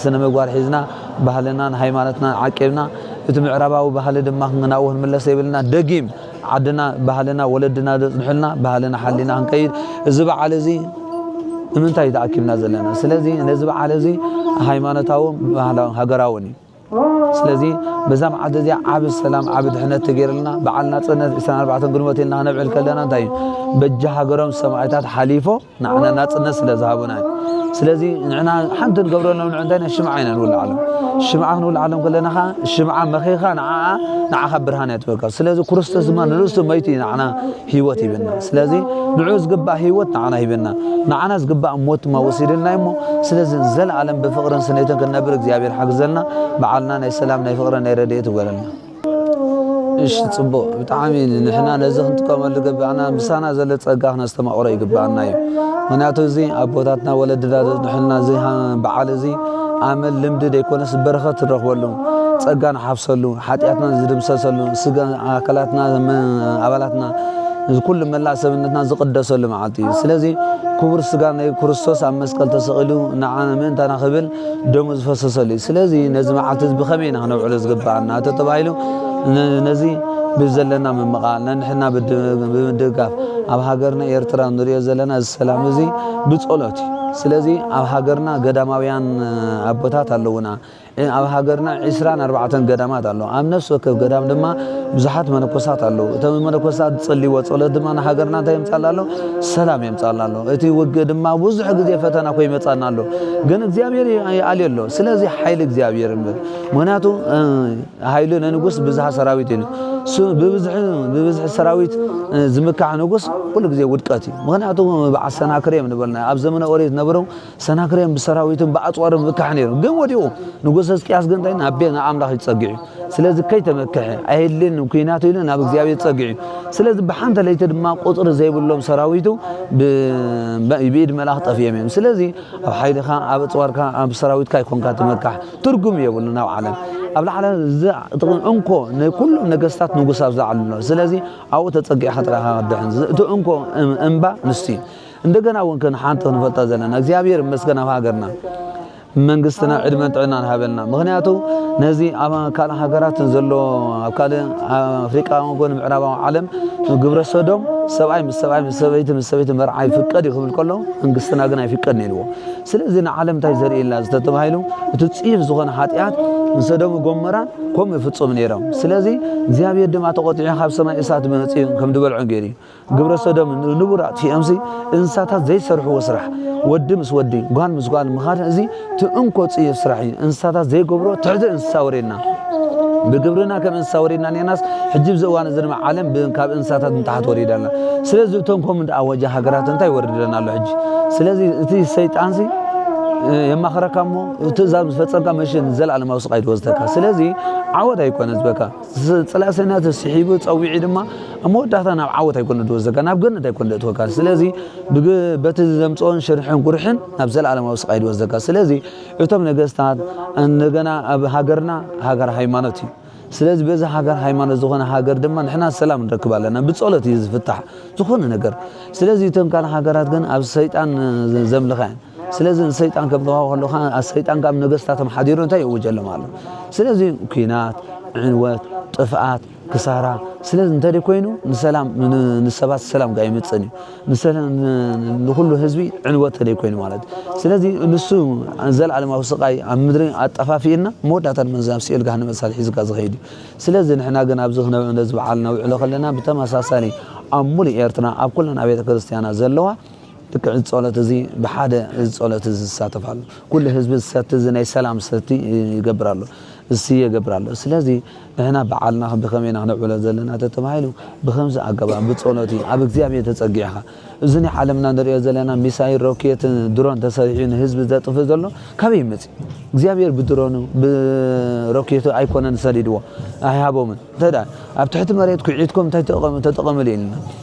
ስነ ምግባር ሒዝና ባህልናን ሃይማኖትናን ዓቂብና እቲ ምዕራባዊ ባህሊ ድማ ክንግናዎ ክንምለስ የብልና። ደጊም ዓድና ባህልና ወለድና ዘጽንሑልና ባህልና ሓሊና ክንከይድ እዚ በዓል እዚ ንምንታይ ተኣኪብና ዘለና? ስለዚ ነዚ በዓል እዚ ሃይማኖታውን ባህላውን ሃገራውን እዩ። ስለዚ በዛ መዓልቲ እዚኣ ዓቢ ሰላም ዓቢ ድሕነት ተገይርልና በዓል ናጽነት ዕስራን ኣርባዕተን ግንቦት ኢልና ክነብዕል ከለና እንታይ እዩ በጃ ሃገሮም ሰማእታት ሓሊፎ ንዓና ናጽነት ስለ ዝሃቡና እዩ። ስለዚ ንዕና ሓንቲ ንገብረሎም ንዑ እንታይ ናይ ሽምዓ ኢና ንውልዓሎም። ሽምዓ ክንውልዓሎም ከለና ኸዓ ሽምዓ መኺኻ ንዓኣ ንዓኻ ብርሃን እያ ትበካ። ስለዚ ክርስቶስ ድማ ንርእሱ መይቱ እዩ ንዓና ህይወት ይብና። ስለዚ ንዑ ዝግባእ ህይወት ንዓና ሂብና። ንዓና ዝግባእ ሞት ድማ ወሲድልና እሞ ስለዚ ዘለኣለም ብፍቕርን ስኔትን ክንነብር እግዚኣብሔር ሓግዘልና። በዓልና ናይ ሰላም ናይ ፍቕርን ናይ ረድኤት ይግበረልና። እሺ ጽቡቕ ብጣዕሚ ንሕና ነዚ ክንጥቀመሉ ግባእና ምሳና ዘሎ ጸጋ ክነስተማቕሮ ይግባኣና እዩ። ምክንያቱ እዚ ኣቦታትና ወለድና ዘጽንሑልና እዚ በዓል እዚ ኣመል ልምዲ ዘይኮነስ በረኸት ንረኽበሉ ጸጋ ንሓፍሰሉ ሓጢኣትና ዝድምሰሰሉ ስጋ ኣካላትና ኣባላትና እዚ ኩሉ መላእ ሰብነትና ዝቕደሰሉ መዓልቲ እዩ። ስለዚ ክቡር ስጋ ናይ ክርስቶስ ኣብ መስቀል ተሰቒሉ ንዓና ምእንታና ክብል ደሙ ዝፈሰሰሉ እዩ። ስለዚ ነዚ መዓልቲ እዚ ብኸመይ ኢና ክነውዕሎ ዝግባኣና ተተባሂሉ ነዚ ብዘለና ምምቓል ነንሕና ብምድጋፍ ኣብ ሃገርና ኤርትራ ንሪኦ ዘለና እዚ ሰላም እዚ ብጸሎት እዩ። ስለዚ ኣብ ሃገርና ገዳማውያን ኣቦታት ኣለዉና። ኣብ ሃገርና ዕስራን ኣርባዕተን ገዳማት ኣለዉ። ኣብ ነፍሲ ወከፍ ገዳም ድማ ብዙሓት መነኮሳት ኣለዉ። እቶም መነኮሳት ዝጸልይዎ ጸሎት ድማ ንሃገርና እንታይ የምጻላ ኣሎ? ሰላም የምጻላ ኣሎ። እቲ ውግእ ድማ ብዙሕ ግዜ ፈተና ኮ ይመጻና ኣሎ። ግን እግዚኣብሔር ይኣልዮ ኣሎ። ስለዚ ሓይሊ እግዚኣብሔር እምበር። ምኽንያቱ ሓይሉ ንንጉስ ብዝሃ ሰራዊት እዩ። ብብዝሒ ሰራዊት ዝምካሕ ንጉስ ኩሉ ግዜ ውድቀት እዩ። ምኽንያቱ በዓል ሰናክሬም ንበልና ኣብ ዘመነ ኦሪት ዝነበሩ ሰናክሬም ብሰራዊትን ብኣፅዋርን ምካሕ ነይሩ። ግን ወዲቑ ንጉስ ህዝቅያስ ግን እንታይ ናብ ቤት ኣምላኽ ይጸግዕ እዩ። ስለዚ ከይተመክሐ ኣይድልን ኩናት ኢሉ ናብ እግዚኣብሔር ጸግዕ እዩ። ስለዚ ብሓንቲ ለይቲ ድማ ቁፅሪ ዘይብሎም ሰራዊቱ ብኢድ መልኣኽ ጠፊኦም እዮም። ስለዚ ኣብ ሓይልኻ ኣብ ኣፅዋርካ ኣብ ሰራዊትካ ኣይኮንካ ትመካሕ። ትርጉም የብሉ ናብ ዓለም ኣብ ላዕላ እንኮ ንኩሎም ነገስታት ንጉስ ኣብ ዝዓሉ ኣሎ። ስለዚ ኣብኡ ተጸጊዕካ ጥራኻ ክትድሕን እቲ እንኮ እምባ ንሱ እዩ። እንደገና እውን ከን ሓንቲ ክንፈልጣ ዘለና እግዚኣብሔር ይመስገን ኣብ ሃገርና መንግስትና ዕድመን ጥዕናን ሃበልና። ምኽንያቱ ነዚ ኣብ ካልእ ሃገራት ዘሎ ኣብ ካልእ ኣፍሪቃ ኮነ ምዕራባዊ ዓለም ግብረ ሰዶም ሰብኣይ ምስ ሰብኣይ ምስ ሰበይቲ ምስ ሰበይቲ መርዓ ይፍቀድ እዩ ክብል ከሎ መንግስትና ግን ኣይፍቀድን ኢልዎ። ስለዚ ንዓለም እንታይ ዘርእየላ ዝተተባሂሉ እቲ ጽዩፍ ዝኾነ ሓጢኣት ንሰዶም ጎመራን ከምኡ ይፍጽሙ ነይሮም። ስለዚ እግዚኣብሔር ድማ ተቖጢዑ ካብ ሰማይ እሳት መጺኡ ከም ዝበልዖ ገይሩ እዩ። ግብረ ሰዶም ንቡር ኣጥፊኦምሲ እንስሳታት ዘይሰርሕዎ ስራሕ ወዲ ምስ ወዲ ጓል ምስ ጓል ምኻድ እዚ እቲ እንኮ ጽዩፍ ስራሕ እዩ። እንስሳታት ዘይገብሮ ትሕቲ እንስሳ ወሪድና ብግብርና ከም እንስሳ ወሪድና ኔናስ ሕጂ ብዚ እዋን እዚ ድማ ዓለም ካብ እንስሳታት ንታሕት ወሪዳ ኣላ። ስለዚ እቶም ከም እንዳ ኣወጀ ሃገራት እንታይ ይወርደና ኣሎ ሕጂ? ስለዚ እቲ ሰይጣንሲ የማኽረካ እሞ ትእዛዝ ምስ ፈጸምካ መሽን ዘለኣለማዊ ስቃይ ትወስደካ። ስለዚ ዓወት ኣይኮነ ዝበካ ጽላእሰና ተስሒቡ ጸዊዒ ድማ ኣብ መወዳእታ ናብ ዓወት ኣይኮነ ድወስደካ ናብ ገነት ኣይኮነ ድእትወካ። ስለዚ በቲ ዘምፅኦን ሽርሕን ጉርሕን ናብ ዘለኣለማዊ ስቃይ ድወስደካ። ስለዚ እቶም ነገስታት እንደገና ኣብ ሃገርና ሃገር ሃይማኖት እዩ። ስለዚ በዚ ሃገር ሃይማኖት ዝኾነ ሃገር ድማ ንሕና ሰላም ንረክብ ኣለና። ብጸሎት እዩ ዝፍታሕ ዝኾነ ነገር። ስለዚ እቶም ካልእ ሃገራት ግን ኣብ ሰይጣን ዘምልኻ እየን። ስለዚ ንሰይጣን ከምልኻ ከለኻ ሰይጣን ካብ ነገስታቶም ሓዲሩ እንታይ ይእውጀሎም ኣሎ? ስለዚ ኲናት፣ ዕንወት፣ ጥፍኣት፣ ክሳራ ስለዚ እንተ ኮይኑ ንሰላም ንሰባት ሰላም ጋር ይምፅን እዩ። ንሰላም ንኩሉ ህዝቢ ዕንወት ተደይ ኮይኑ ማለት እዩ። ስለዚ ንሱ ዘለዓለማዊ ስቃይ ኣብ ምድሪ ኣጠፋፊእና መወዳእታ ድማ ናብ ሲኦል ገሃነመ እሳት ሒዝካ ዝኸይድ እዩ። ስለዚ ንሕና ግን ኣብዚ ክነብዕ ነዚ በዓል ነውዕሎ ከለና ብተመሳሳሊ ኣብ ሙሉእ ኤርትራ ኣብ ኩለን ኣብያተ ክርስቲያናት ዘለዋ ልክዕ እዚ ጸሎት እዚ ብሓደ እዚ ጸሎት እዚ ዝሳተፍ ኣሎ። ኩሉ ህዝቢ ዝሰቲ እዚ ናይ ሰላም ሰቲ ይገብር ኣሎ። እዚ ይገብር ኣሎ። ስለዚ ንሕና በዓልና ብኸመይ ኢና ክነብዕሎ ዘለና ተተባሂሉ ብኸምዚ ኣገባብ ብጸሎት እዩ። ኣብ እግዚኣብሔር ተጸጊዕኻ እዚ ናይ ዓለምና ንሪኦ ዘለና ሚሳይል ሮኬት ድሮን ተሰሪሑ ንህዝቢ ዘጥፍእ ዘሎ ካበይ ይመጽእ? እግዚኣብሔር ብድሮኑ ብሮኬቱ ኣይኮነን ሰዲድዎ ኣይሃቦምን። እንተ ደኣ ኣብ ትሕቲ መሬት ኩዒትኩም እንታይ ተጠቐሙ ተጠቐምሉ ኢልና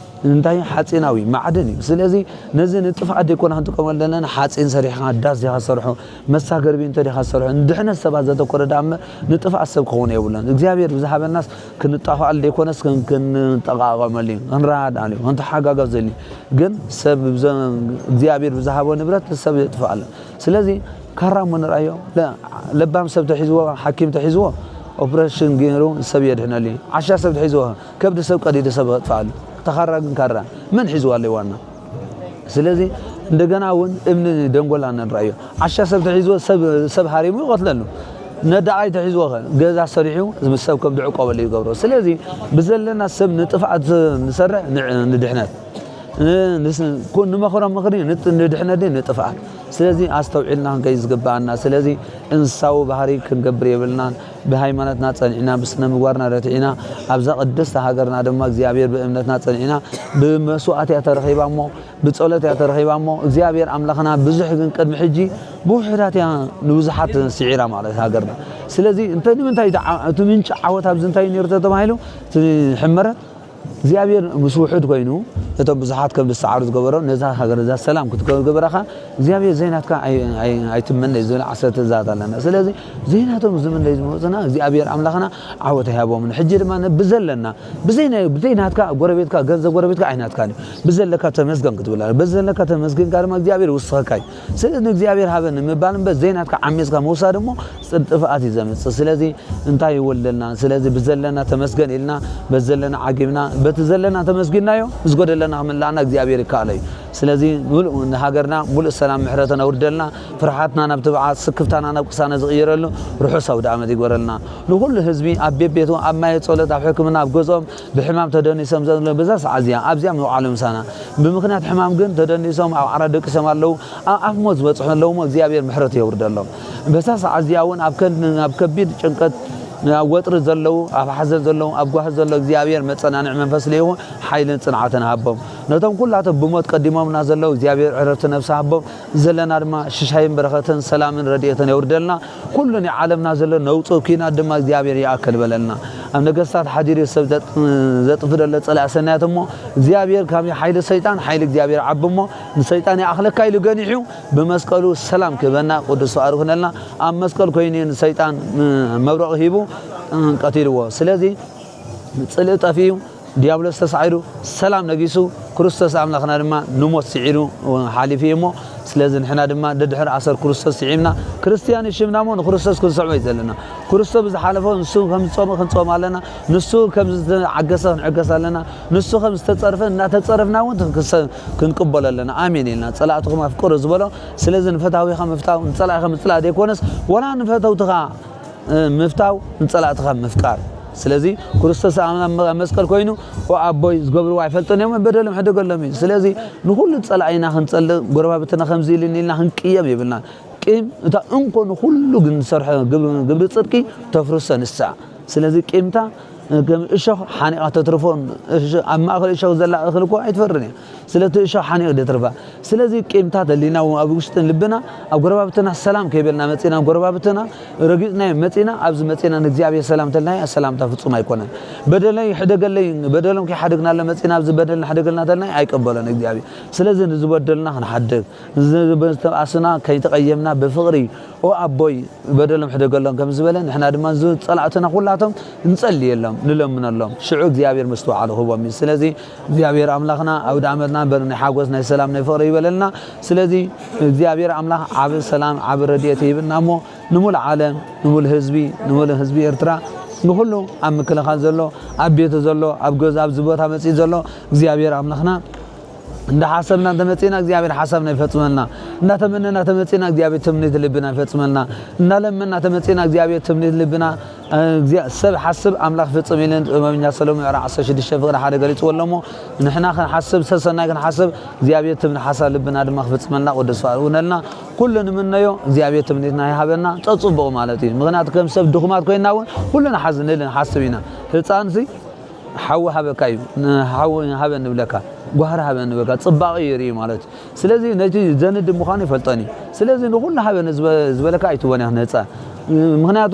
እንታይ ሓጺናዊ ማዕድን እዩ። ስለዚ ነዚ ንጥፍኣት ደይኮና ክንጥቀመሉ ዘለና ሓጺን ሰሪሕኻ ዳስ ዲኻ ሰርሖ መሳገርቢ እንተ ዲኻ ሰርሖ ንድሕነት ሰባት ዘተኮረ ደኣ እምበር ንጥፍኣት ሰብ ክኸውን የብሉን። እግዚኣብሔር ብዝሃበናስ ክንጣፋኣሉ ደይኮነስ ክንጠቃቀመሉ እዩ፣ ክንረዳዳኣሉ እዩ፣ ክንተሓጋገዘሉ እዩ። ግን ሰብ እግዚኣብሔር ብዝሃቦ ንብረት ሰብ የጥፍኣሉ። ስለዚ ካራ እሞ ንርኣዮ። ለባም ሰብ ተሒዝዎ፣ ሓኪም ተሒዝዎ ኦፕሬሽን ገይሩ ሰብ የድሕነሉ እዩ። ዓሻ ሰብ ተሒዝዎ ከብዲ ሰብ ቀዲዱ ሰብ የጥፍኣሉ። ተኻራ ግን ካራ መን ሒዝዋ ኣሎ ዋና? ስለዚ እንደገና እውን እምኒ ደንጎላ ንርኣዮ። ዓሻ ሰብ ተሒዝዎ ሰብ ሰብ ሃሪሙ ይቐትለሉ። ነዳቓይ ተሒዝዎ ኸ ገዛ ሰሪሑ ምስ ሰብ ከም ድዕቆበሉ ይገብሮ። ስለዚ ብዘለና ሰብ ንጥፍኣት ንሰርሕ ንድሕነት ንመኽሮ ምኽሪ ንድሕነት ንጥፍኣት። ስለዚ ኣስተውዒልና ክንከይ ዝግብኣና። ስለዚ እንስሳዊ ባህሪ ክንገብር የብልናን። ብሃይማኖትና ጸኒዕና ብስነ ምግባርና ረቲዕና ኣብዛ ቅድስቲ ሃገርና ድማ እግዚኣብሔር ብእምነትና ጸኒዕና ብመስዋእቲ እያ ተረኺባ እሞ ብጸሎት እያ ተረኺባ እሞ እግዚኣብሔር ኣምላኽና ብዙሕ ግን ቅድሚ ሕጂ ብውሑዳት እያ ንብዙሓት ስዒራ ማለት ሃገርና። ስለዚ እንተ ንምንታይ እቲ ምንጪ ዓወት ኣብዚ እንታይ ነይሩ ተተባሂሉ እቲ ሕመረት እግዚኣብሔር ምስ ውሑድ ኮይኑ፣ እቶም ብዙሓት ከም ዝሰዓሩ ዝገበሮ፣ ነዛ ሃገር እዛ ሰላም ክትገብረኻ እግዚኣብሔር ዘይናትካ ኣይ- ኣይ- ኣይትመነ እዩ ዝብል ዓሰርተ ትእዛዛት ኣለና። ስለዚ ዘይናቶም ዝምነዩ ዝመፁና እግዚኣብሔር ኣምላኽና ዓወት ኣይሃቦምን። ሕጂ ድማ ነ- ብዘለና ብዘይ ናይ- ብዘይናትካ ጎረቤትካ፣ ገንዘብ ጎረቤትካ ኣይናትካን እዩ። ብዘለካ ተመስገን ክትብል ኣለካ። ብዘለካ ተመስገንካ ድማ እግዚኣብሔር ይውስኸካ እዩ። ስለዚ ንእግዚኣብሔር ሃበኒ ምባል እምበር ዘይናትካ ዓሚፅካ ምውሳድ እሞ ጥፍኣት እዩ ዘምፅእ። ስለዚ እንታይ ይወልደልና? ስለዚ ብዘለና ተመስገን ኢልና፣ በዘለና ዓጊብና፣ በቲ ዘለና ተመስጊናዮ፣ ዝጎደለና ክምላእና እግዚኣብሔር ይከኣሎ እዩ። ስለዚ ምሉእ ንሃገርና ምሉእ ሰላም ምሕረትን ኣውርደልና፣ ፍርሓትና ናብ ትብዓት፣ ስክፍታና ናብ ቅሳነ ዝቕይረሉ ርሑስ ኣውደ ዓመት ይግበረልና። ንኹሉ ህዝቢ ኣብ ቤት ቤቱ፣ ኣብ ማየ ጸሎት፣ ኣብ ሕክምና፣ ኣብ ገዝኦም ብሕማም ተደኒሶም ዘለዉ በዛ ሰዓት እዚኣ ኣብዚኣ ምውዓሉ ምሳና። ብምኽንያት ሕማም ግን ተደኒሶም ኣብ ዓራት ደቂሶም ኣለዉ። ኣብ ኣፍ ሞት ዝበጽሑ ኣለዉ እሞ እግዚኣብሔር ምሕረት የውርደሎም። በዛ ሰዓት እዚኣ እውን ኣብ ከን- ኣብ ከቢድ ጭንቀት፣ ኣብ ወጥሪ ዘለዉ፣ ኣብ ሓዘን ዘለዉ፣ ኣብ ጓሂ ዘለዉ እግዚኣብሔር መጸናንዒ መንፈስ ልኢኹ ሓይልን ጽንዓትን ሃቦም። ነቶም ኩላቶም ብሞት ቀዲሞምና ዘለዉ እግዚኣብሔር ዕረፍቲ ነፍሲ ሃቦም። ዘለና ድማ ሽሻይን በረኸትን ሰላምን ረድኤትን የውርደልና። ኩሉ ናይ ዓለምና ዘሎ ነውጽ ኲናት ድማ እግዚኣብሔር ይኣክል በለልና። ኣብ ነገስታት ሓዲሩ ሰብ ዘጥ- ዘጥፍ ዘሎ ጸላኢ ሰናያት እሞ እግዚኣብሔር ካብ ሓይሊ ሰይጣን ሓይሊ እግዚኣብሔር ዓቢ እሞ ንሰይጣን ይኣኽለካ ኢሉ ገኒሑ ብመስቀሉ ሰላም ክህበና ቅዱስ ፍቓዱ ክነልና ኣብ መስቀል ኮይኑ ንሰይጣን መብረቕ ሂቡ ቀቲልዎ። ስለዚ ጽልኢ ጠፊኡ ዲያብሎስ ተሳዒሩ ሰላም ነጊሱ ክርስቶስ ኣምላኽና ድማ ንሞት ስዒሩ ሓሊፉ እዩ እሞ ስለዚ ንሕና ድማ ደድሕሪ ኣሰር ክርስቶስ ስዒምና ክርስትያን እዩ ሽምና እሞ ንክርስቶስ ክንሰዕቦ እዩ ዘለና። ክርስቶስ ብዝሓለፎ ንሱ ከም ዝጾመ ክንጾም ኣለና። ንሱ ከም ዝተዓገሰ ክንዕገስ ኣለና። ንሱ ከም ዝተጸርፈ እናተጸረፍና እውን ክንቅበሎ ኣለና። ኣሜን ኢልና ጸላእትኹም ኣፍቅሩ ዝበሎ። ስለዚ ንፈታዊኻ ምፍታው ንጸላኢኻ ምጽላእ ዘይኮነስ ዋላ ንፈተውትኻ ምፍታው ንጸላእትኻ ምፍቃር። ስለዚ ክርስቶስ ኣብ መስቀል ኮይኑ ኦ ኣቦይ ዝገብርዎ ኣይፈልጡን እዮም በደሎም ሕደገሎም እዩ። ስለዚ ንኹሉ ጸላኢና ክንጸልእ ጎረባብትና ከምዚ ኢሉኒ ኢልና ክንቅየም የብልና። ቂም እታ እንኮ ንኹሉ ግን ዝሰርሖ ግብሪ ግብሪ ጽድቂ ተፍርሶ ንሳ። ስለዚ ቂምታ ከም እሾኽ ሓኒቓ ተትርፎ። እሾ- ኣብ ማእኸል እሾኽ ዘላ እኽሊ እኮ ኣይትፈርን እያ። ስለቲ እሾኽ ሓኒቕ ደትርፋ። ስለዚ ቂምታ ተሊና ኣብ ውሽጥን ልብና ኣብ ጎረባብትና ሰላም ከይበልና መጺና ጎረባብትና ረጊጽናዮ መጺና ኣብዚ መጺና ንእግዚኣብሔር ሰላም ተልናዮ ሰላምታ ፍጹም ኣይኮነን። በደለይ ሕደገለይ በደሎም ከይሓደግናለ መጺና ኣብዚ በደልና ሕደገልና ተልናዮ ኣይቀበሎን እግዚኣብሔር። ስለዚ ንዝበደልና ክንሓድግ ዝተባኣስና ከይተቐየምና ብፍቕሪ ኦ ኣቦይ በደሎም ሕደገሎም ከም ዝበለ ንሕና ድማ ዝጸላእትና ኩላቶም ንጸልየሎም ንለምነሎም ሽዑ እግዚኣብሔር ምስትውዓሉ ክህቦም እዩ። ስለዚ እግዚኣብሔር ኣምላኽና ኣውደ ዓመትና በር ናይ ሓጎስ ናይ ሰላም ናይ ፍቕሪ ይበለልና። ስለዚ እግዚኣብሔር ኣምላኽ ዓብ ሰላም ዓብ ረድኤት ይህብና እሞ ንሙሉ ዓለም ንሙሉ ህዝቢ ንሙሉ ህዝቢ ኤርትራ ንኹሉ ኣብ ምክልኻል ዘሎ ኣብ ቤቱ ዘሎ ኣብ ገዛ ኣብዚ ቦታ መጺኡ ዘሎ እግዚኣብሔር ኣምላኽና እንዳሓሰብና እንተመጺእና እግዚኣብሔር ሓሳብና ይፈጽመልና። እንዳተመነና ተመጺእና እግዚኣብሔር ትምኒት ልብና ይፈጽመልና። እንዳለመና ተመጺእና እግዚኣብሔር ትምኒት ልብና ሰብ ሓስብ ኣምላኽ ፍጽም ኢለን ጥበበኛ ሰሎሞን ዕራ ዓሰርተ ሽዱሽተ ፍቕዲ ሓደ ገሊጽዎ ኣሎ እሞ ንሕና ክንሓስብ ሰሰናይ ክንሓስብ እግዚኣብሔር ትምኒ ሓሳብ ልብና ድማ ክፍጽመልና ቅዱስ ፍቓድ ይኹነልና። ኩሉ ንምነዮ እግዚኣብሔር ትምኒትና ይሃበና። ጸጽቡቕ ማለት እዩ። ምኽንያቱ ከም ሰብ ድኹማት ኮይንና እውን ኩሉ ንሓዝ ንብል ንሓስብ ኢና። ህፃንሲ ሓዊ ሃበካ እዩ። ንሓዊ ሃበ ንብለካ፣ ጓህሪ ሃበ ንብለካ፣ ጽባቐ እዩ ርኢ ማለት እዩ። ስለዚ ነቲ ዘንድብ ምዃኑ ይፈልጠን እዩ። ስለዚ ንኹሉ ሃበ ዝበለካ ኣይትወን ኢኻ ነፃ። ምኽንያቱ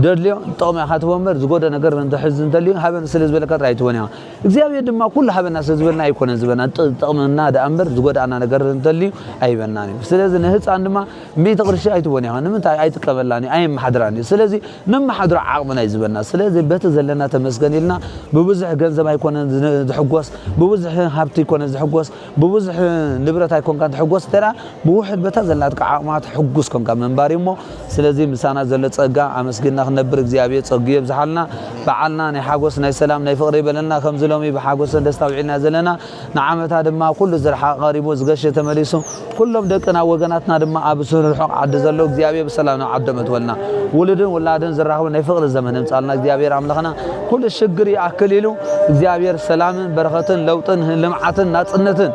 ደድልዮ ጥቕሚ ኢኻ ትቦ እምበር ዝጎደ ነገር እንተሕዝ እንተልዩ ሃበን ስለ ዝበለካ ጥራይ ኣይትወን ኢኻ። እግዚኣብሔር ድማ ኩሉ ሃበና ስለ ዝበልና ኣይኮነን ዝበና ጥቕምና ደኣ እምበር ዝጎዳእና ነገር እንተልዩ ኣይበናን እዩ። ስለዚ ንህፃን ድማ ሚእቲ ቅርሺ ኣይትቦን ኢኻ ንምንታይ ኣይጥቀመላን እዩ ኣየመሓድራን እዩ። ስለዚ ነመሓድሮ ዓቕምና እዩ ዝበና። ስለዚ በቲ ዘለና ተመስገን ኢልና ብብዙሕ ገንዘብ ኣይኮነን ዝሕጎስ ብብዙሕ ሃብቲ ኣይኮነን ዝሕጎስ ብብዙሕ ንብረት ኣይኮንካ ትሕጎስ እንተ ብውሕድ በታ ዘላትካ ዓቕማት ሕጉስ ኮንካ ምንባር እዩ እሞ ስለዚ ምሳና ዘሎ ጸጋ ኣመስጊና ክንነብር እግዚኣብሔር ጸጉ የብዝሓልና። በዓልና ናይ ሓጎስ ናይ ሰላም ናይ ፍቕሪ ይበለልና። ከምዚ ሎሚ ብሓጎስን ደስታ ውዒልና ዘለና ንዓመታ ድማ ኩሉ ዝረሓቐ ቀሪቡ ዝገሸ ተመሊሱ ኩሎም ደቅና ወገናትና ድማ ኣብ ርሑቕ ዓዲ ዘለዉ እግዚኣብሔር ብሰላም ናብ ዓዶም እትወልና ውሉድን ውላድን ዝራኸቡ ናይ ፍቕሪ ዘመን የምጻልና እግዚኣብሔር ኣምላኽና። ኩሉ ሽግር ይኣክል ኢሉ እግዚኣብሔር ሰላምን በረኸትን ለውጥን ልምዓትን ናጽነትን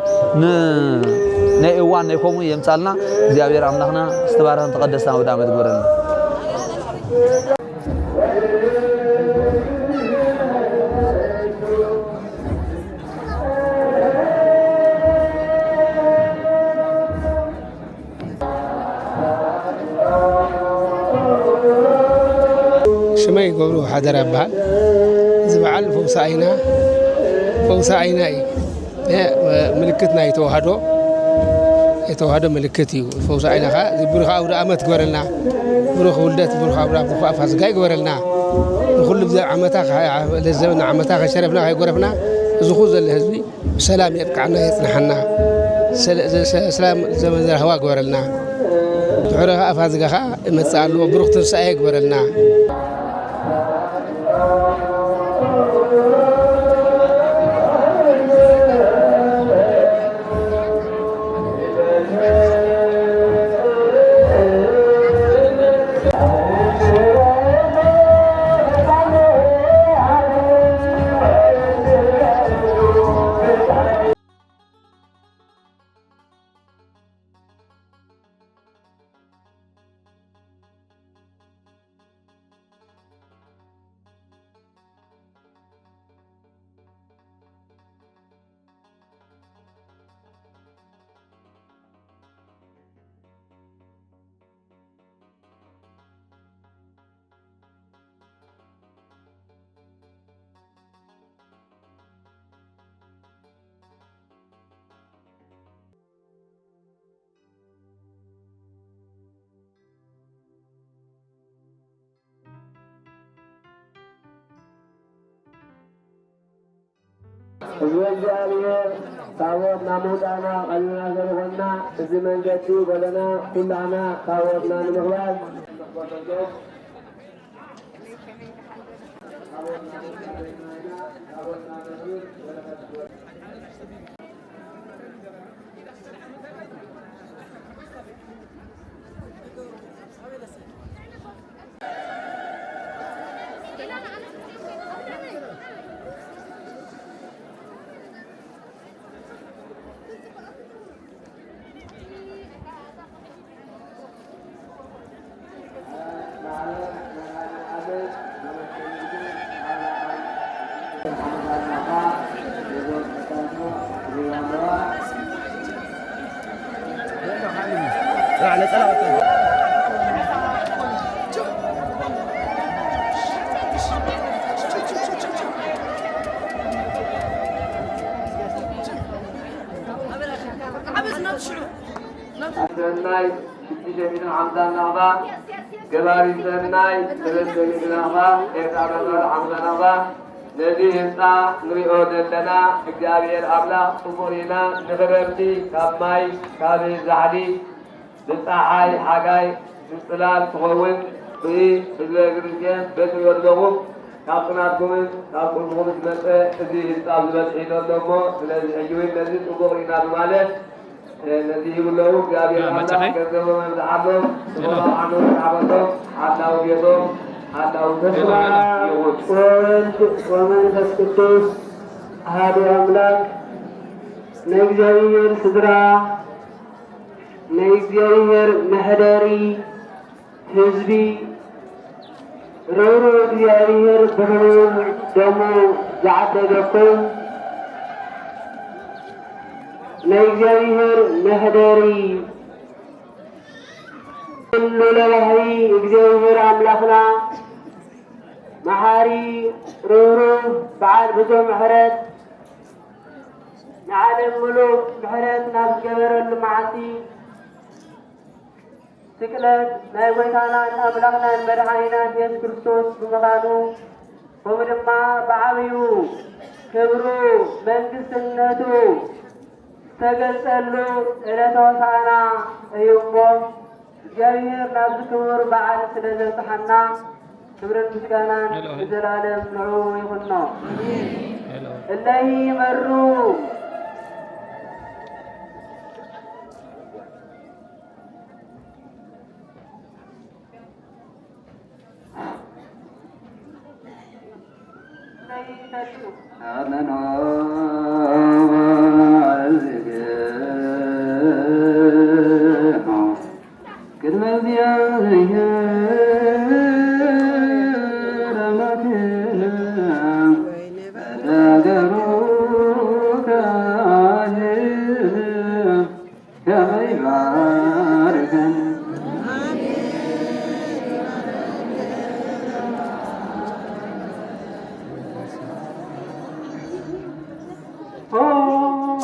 ናይ እዋን ናይ ከምኡ የምጻልና እግዚኣብሔር ኣምላኽና። ዝተባረኸን ተቐደስና ኣውደ ዓመት ግበረልና። ሽመይ ገብሩ ሓደራ ይበሃል። እዚ በዓል ፈውሲ ዓይና፣ ፈውሲ ዓይና እዩ። እ፣ ምልክት ናይ ተዋህዶ፣ ናይ ተዋህዶ ምልክት እዩ። ፈውሲ ዓይና ኸዓ፣ እዚ ብሩኽ ኣውደ ዓመት ግበረልና። ብሩኽ ውልደት፣ ብሩኽ ኣውደ ዓመት፣ ብሩኽ ፋሲካ ይግበረልና። ንኹሉ ብዘይ ዓመታ፣ ለዘበና ዓመታ ከሸረፍና ከይጎረፍና፣ እዚ ኩሉ ዘሎ ህዝቢ ብሰላም የብቅዓና፣ የጽንሓና። ሰለ-፣ ዘ-፣ ሰ-፣ ሰላም ዘመን ዘራህዋ ግበረልና። ድሕሪ ኸዓ ፋሲካ ኸዓ ይመጽእ ኣሎ። ብሩኽ ትንሳኤ ግበረልና። ህዝበ እግዚኣብሔር፣ ታቦት ናብ ምውጻእና ቀሊልና ዘይኮንና፣ እዚ መንገዲ ጎደና ኩላህና ታቦትና ንምኽባር ሰናይ ሽዱሽተ ሚእትን ሓምሳን ናቕፋ፣ ገባሪ ሰናይ ሰለስተ ሚእቲ ናቕፋ፣ ኤርትራ ገባሪ ሓምሳ ናቕፋ። ነዚ ህንፃ ንሪኦ ዘለና እግዚኣብሔር ኣምላኽ ጽቡቕ ርኢና ንኽረምቲ ካብ ማይ ካብ ዛሕሊ ብፀሓይ ሓጋይ ንፅላል ክኸውን ርኢ ህዝበ ክርስቲያን በቲ ዘለኹም ካብ ጽናትኩምን ካብ ቁልፍኹም ዝመፀ እዚ ህንፃ ዝበፅሕ ዘሎ እሞ ስለዚ ሕጂ እውን ነዚ ጽቡቕ ርኢና ብማለት ነዚ ይብለዉ እግዚኣብሔር ኣምላኽ ገንዘቦም ኣብዝሓሎም፣ ጽቡቕ ዓመት ይዓበቶም፣ ሓላው ቤቶም ሓላው ተስፋ ይኹን። ወወልድ ወመንፈስ ቅዱስ ኣሃዱ ኣምላክ። ናይ እግዚኣብሔር ስድራ፣ ናይ እግዚኣብሔር መሕደሪ ህዝቢ፣ ርህሩህ እግዚኣብሔር ብሕቡር ደሙ ዝዓደገኩም፣ ናይ እግዚኣብሔር መሕደሪ፣ ልዑለ ባህሪ እግዚኣብሔር ኣምላኽና፣ መሓሪ፣ ርህሩህ፣ በዓል ብዙሕ ምሕረት፣ ንዓለም ምሉእ ምሕረት ናብ ዝገበረሉ መዓልቲ፣ ስቅለት ናይ ጐይታናን ኣምላኽናን መድሓኒናን የሱስ ክርስቶስ ብምዃኑ፣ ከምኡ ድማ ብዓብዩ ክብሩ መንግስትነቱ ዝተገልጸሉ ዕለተ ሆሳዕና እዩ እሞ፣ እግዚኣብሔር ናብዚ ክቡር በዓል ስለ ዘብጽሓና፣ ክብርን ምስጋናን ንዘላለም ንዕኡ ይኹኖ። እለሂ መሩ።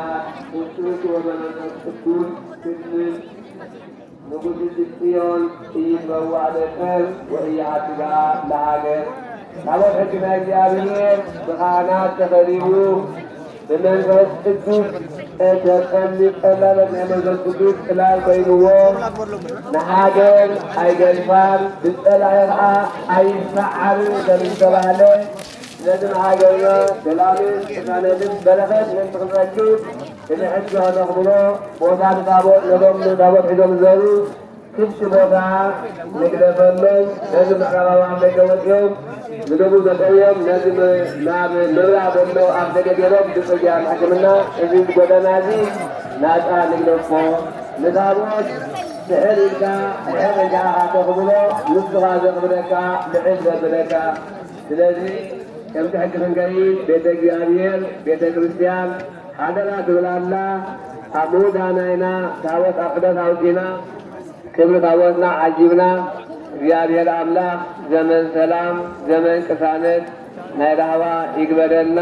ካህናት፣ ውፅውፅ ወመንፈስ ቅዱስ ክልል ንጉስ ጽዮን ኢይትበዋዕ ደቀ ወኢይሃድጋ ለሃገር። ታቦት ሕጊ ናይ እግዚኣብሔር ብካህናት ተኸቢቡ ብመንፈስ ቅዱስ ተጸሊ ጸላሎት ናይ መንፈስ ቅዱስ ጽላል ኮይንዎ ንሃገር ኣይገድፋን ብጸላኢ ኸዓ ኣይሰዓርን ከም ዝተባህለ ስለዚ ንሃገርና ሰላምን ቅሳነትን በረኸት ምእንቲ ክንረክብ እቲ ሕጊ ከነኽብሮ ቦታ ንታቦት ነቶም ንታቦት ሒዞም ዝዘሩ ክፍቲ ቦታ ንግደፈሎም። ነዚ ምዕራባውያን ደገ ወፂኦም ንደቡብ ዘጠውዮም ነዚ ም- ናብ ምብራቕ ዘሎ ኣፍ ደገ ገይሮም ብፅርግያ ንሕክምና እዚ ጎደና እዚ ናፃ ንግደፎ። ንታቦት ስዕል ኢልካ ድሕር ኢልካ ተኽብሮ ንስኻ ዘኽብረካ ልዕል ዘብለካ ስለዚ ከምቲ ሕጊ ክንገይድ ቤተ እግዚኣብሔር ቤተ ክርስቲያን ሓደራ ትብል ኣላ። ኣብ ምውዳና ኢና ታቦት ኣብ ሕደት ኣውፂና ክብሪ ታቦትና ዓጂብና እግዚኣብሔር ኣምላኽ ዘመን ሰላም ዘመን ቅሳነት ናይ ራህዋ ይግበረልና።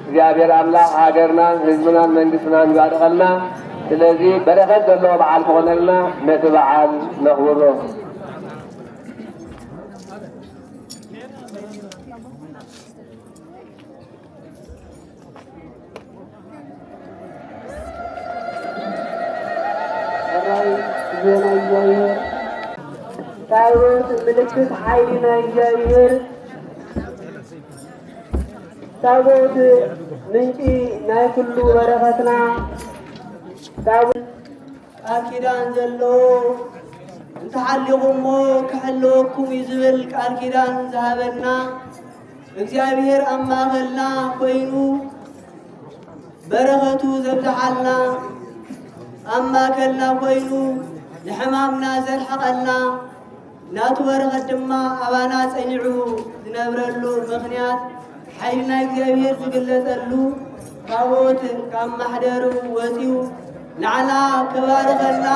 እግዚኣብሔር ኣምላኽ ሃገርናን ህዝብናን መንግስትናን ይባርኸልና። ስለዚ በረኸት ዘለዎ በዓል ክኾነልና ነቲ በዓል ነኽብሮ። ሕራይ ዜና እግዚኣብሔር። ታቦት ምልክት ሓይሊ ናይ እግዚኣብሔር። ታቦት ምንጪ ናይ ኩሉ በረኸትና። ታቦት ቃል ኪዳን ዘለዎ እንተሓሊኹሞ ክሕልወኩም እዩ ዝብል ቃል ኪዳን ዝሃበና እግዚኣብሔር ኣብ ማእኸልና ኮይኑ በረኸቱ ዘብዝሓልና ኣብ ማእከልና ኮይኑ ንሕማምና ዘርሕቐልና ናቱ በረኸት ድማ ኣባና ጸኒዑ ዝነብረሉ ምኽንያት ሓይሊ ናይ እግዚኣብሔር ዝግለጸሉ ታቦት ካብ ማሕደሩ ወፂኡ ንዓና ክባርኸና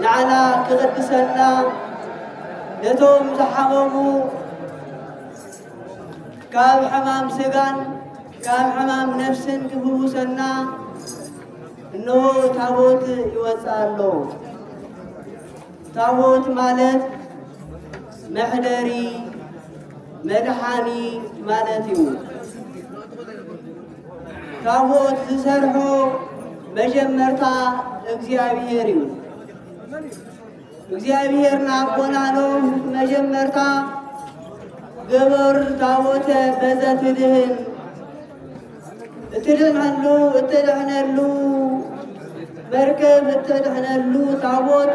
ንዓና ክቕድሰና ነቶም ዝሓመሙ ካብ ሕማም ስጋን ካብ ሕማም ነፍስን ክፍውሰና እንሆ ታቦት ይወፅእ ኣሎ። ታቦት ማለት መሕደሪ መድሓኒ ማለት እዩ። ታቦት ዝሰርሖ መጀመርታ እግዚኣብሔር እዩ። እግዚኣብሔር ንኣቦና ኖህ መጀመርታ ገበር ታቦተ በዘ ትድህን፣ እትድሕነሉ፣ እትድሕነሉ መርከብ፣ እትድሕነሉ ታቦት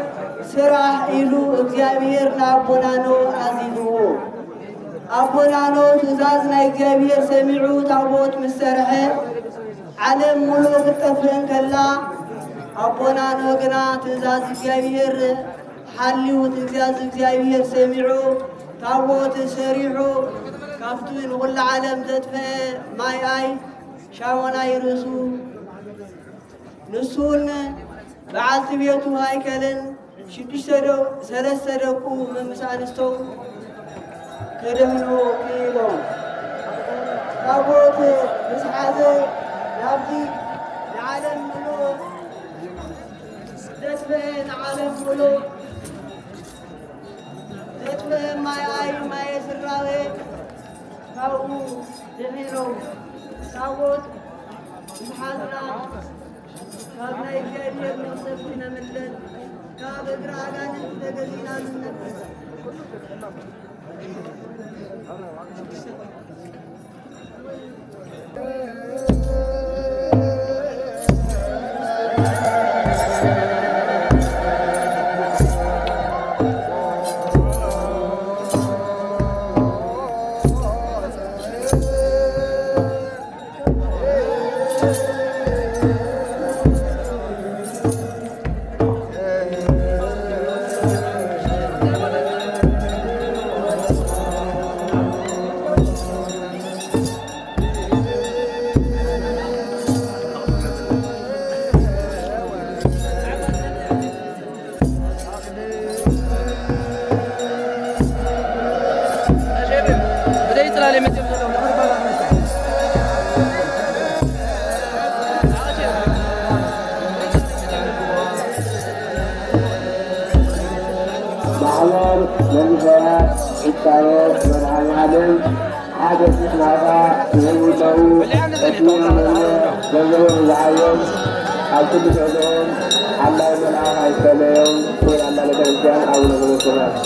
ስራሕ ኢሉ እግዚኣብሔር ንኣቦና ኖህ ኣዚዝዎ። ኣቦና ኖህ ትእዛዝ ናይ እግዚኣብሔር ሰሚዑ ታቦት ምስ ሰርሐ፣ ዓለም ሙሉእ ክትጠፍእ እንከላ፣ ኣቦና ኖህ ግና ትእዛዝ እግዚኣብሔር ሓልዩ፣ ትእዛዝ እግዚኣብሔር ሰሚዑ፣ ታቦት ሰሪሑ፣ ካብቲ ንኹላ ዓለም ዘጥፈአ ማይ ኣይ ሻሞናይ ርእሱ፣ ንሱን በዓልቲ ቤቱ ሃይከልን ሽዱሽተ ደ-፣ ሰለስተ ደቁ ምስ ኣንስቶው ክድሕኑ ክኢሎም። ታቦት ምስ ሓዘ ናብቲ ንዓለም ምሉእ ዘጥፈአ፣ ንዓለም ምሉእ ዘጥፈአ ማይ ኣይ ማየ ስራዌ ካብኡ ድሒኖም። ታቦት ምስ ሓዝና ካብ ናይ እግዚኣብሔር መቕሰፍቲ ነምልጥ፣ ካብ እግሪ ኣጋንንቲ ተገዚእና ንነብር። ማሕበር መንእሰያት ዒቃየ መድኃኔዓለም ሓደ ፊት ናታ ይህውተው እቲ መንየ ገንዘቦም ይዝዓዮም ኣብ ቅዱስ እግሮም ሓላይ መልኣኽ ኣይፈለዮም። ክብር ኣላ ቤተክርስቲያን ኣቡነ ዘበሰማያት።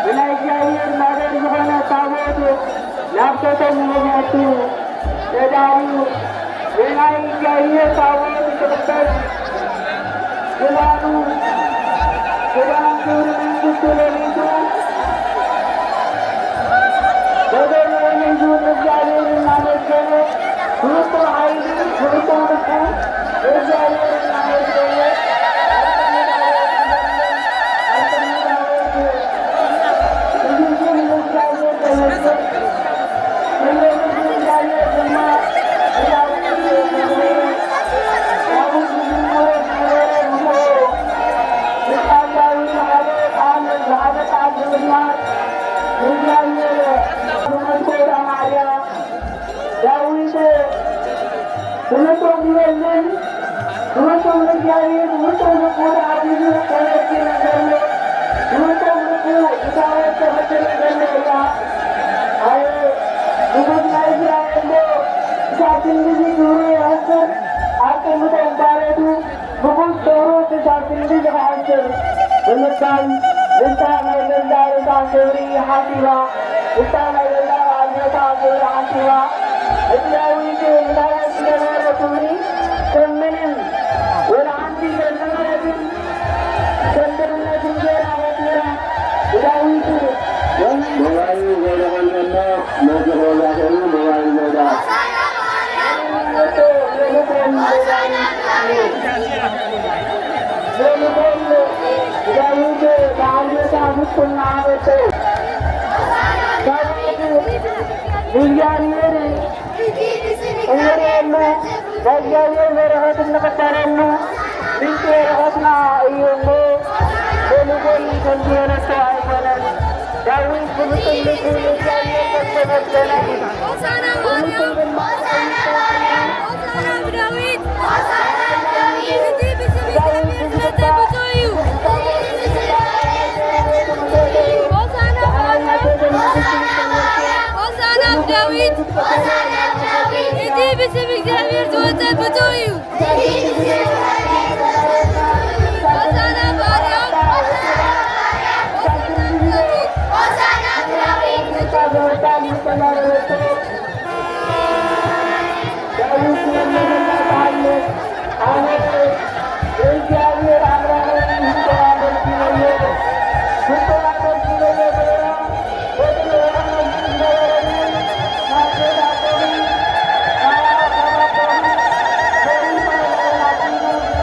ብናይ እግዚኣብሔር ማህደር ዝኾነ ታቦት ናብ ከተሙ መእቱ ተዳልዩ፣ ብናይ እግዚኣብሔር ታቦት ክቕበል ዝባኑ ክዳን ክብሪ መንግስቱ ለቢሱ፣ በገና ሒዙ ንእግዚኣብሔር እናመስገነ፣ ብውቁብ ሓይሊ ብውቁብ ልቡ ንእግዚኣብሔር እናመስገነ፣ ኣብ ቅድሚ ታቦት ይዘምር፣ ኣብ ቅድሚ ታቦት ዳዊት ብመቶም ይበልን፣ ብመቶም ንእግዚኣብሔር ብመቶም ልቡ ተዓዚዙ ከመስግን እንከሎ፣ ብመቶም ልቡ ንታቦት ከመስግን እንከሎ እያ። ኣየ ንጉስ ናይ እስራኤል ዶ ክሳብ ክንድዚ ክብሩ ይሕስር? ኣብ ቅድሚቶም ባሮቱ ንጉስ ክብሩ ክሳብ ክንድዚ ክሕስር ብምባል ምስታ ናይ ገዛእ ርእሳ ክብሪ ሓሲባ፣ ምስታ ናይ ገዛእ ኣዴታ ክብሪ ሓሲባ፣ እቲ ዳዊት ንዳዊት ዝገበሮ ክብሪ ከም ምንም ወላ ሓንቲ ከይነበረትን ከም ድኽነትን ገይራ ቆጺራ ንዳዊት ሞባይል ዘይደኸልከሎ መድረኽ ወዛ ኮይኑ ሞባይል መውዳእ። ሎሚ ኩሉ ዳዊት ብዓል ቤታ ምስኩና ኣመሰው። ዳዊት ንእግዚኣብሔር እንርእየሉ፣ ናይ እግዚኣብሔር በረኸት እንቕበለሉ ምንጪ በረኸትና እዩ እሞ፣ ሎሚ ጎል ከምዝበለቶ ኣይኮነን። ዳዊት ብፍጹም ልቡ ንእግዚኣብሔር ከም ዘመስገነ፣ ሆሳዕና ብማርያም፣ ሆሳዕና ብማርያም፣ ሆሳዕና ብዳዊት፣ ሆሳዕና ብዳዊት፣ እቲ ብስም እግዚኣብሔር ዝመጸ ብፁዕ እዩ። ሆሳዕና ብማርያም፣ ሆሳዕና ብዳዊት፣ ሆሳዕና ብዳዊት፣ እቲ ብስም እግዚኣብሔር ዝወጸ ብፁዕ እዩ። ሆሳዕና ብማርያም፣ ሆሳዕና ብዳዊት፣ ሆሳዕና ብዳዊት። ዳዊት ዝለመነና ተሃልየ፣ ኣነ ንእግዚኣብሔር ኣምላኸይ ህዝቡ ኣመስግነዮ፣ ህዝቡ ኣመስግነዮ ገይራ፣ ወትሩ ኣመስግን ዝነበረኒ፣ ካብ ገዛእቶምን፣ ካብ ኣባቶምን፣ መሪሖ ንዓና ሒዙ፣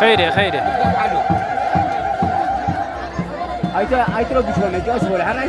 ከይደ፣ ከይደ። ኣይተ-፣ ኣይትረብሽዎ፣ ነጃ ዝበሉ ሓራይ።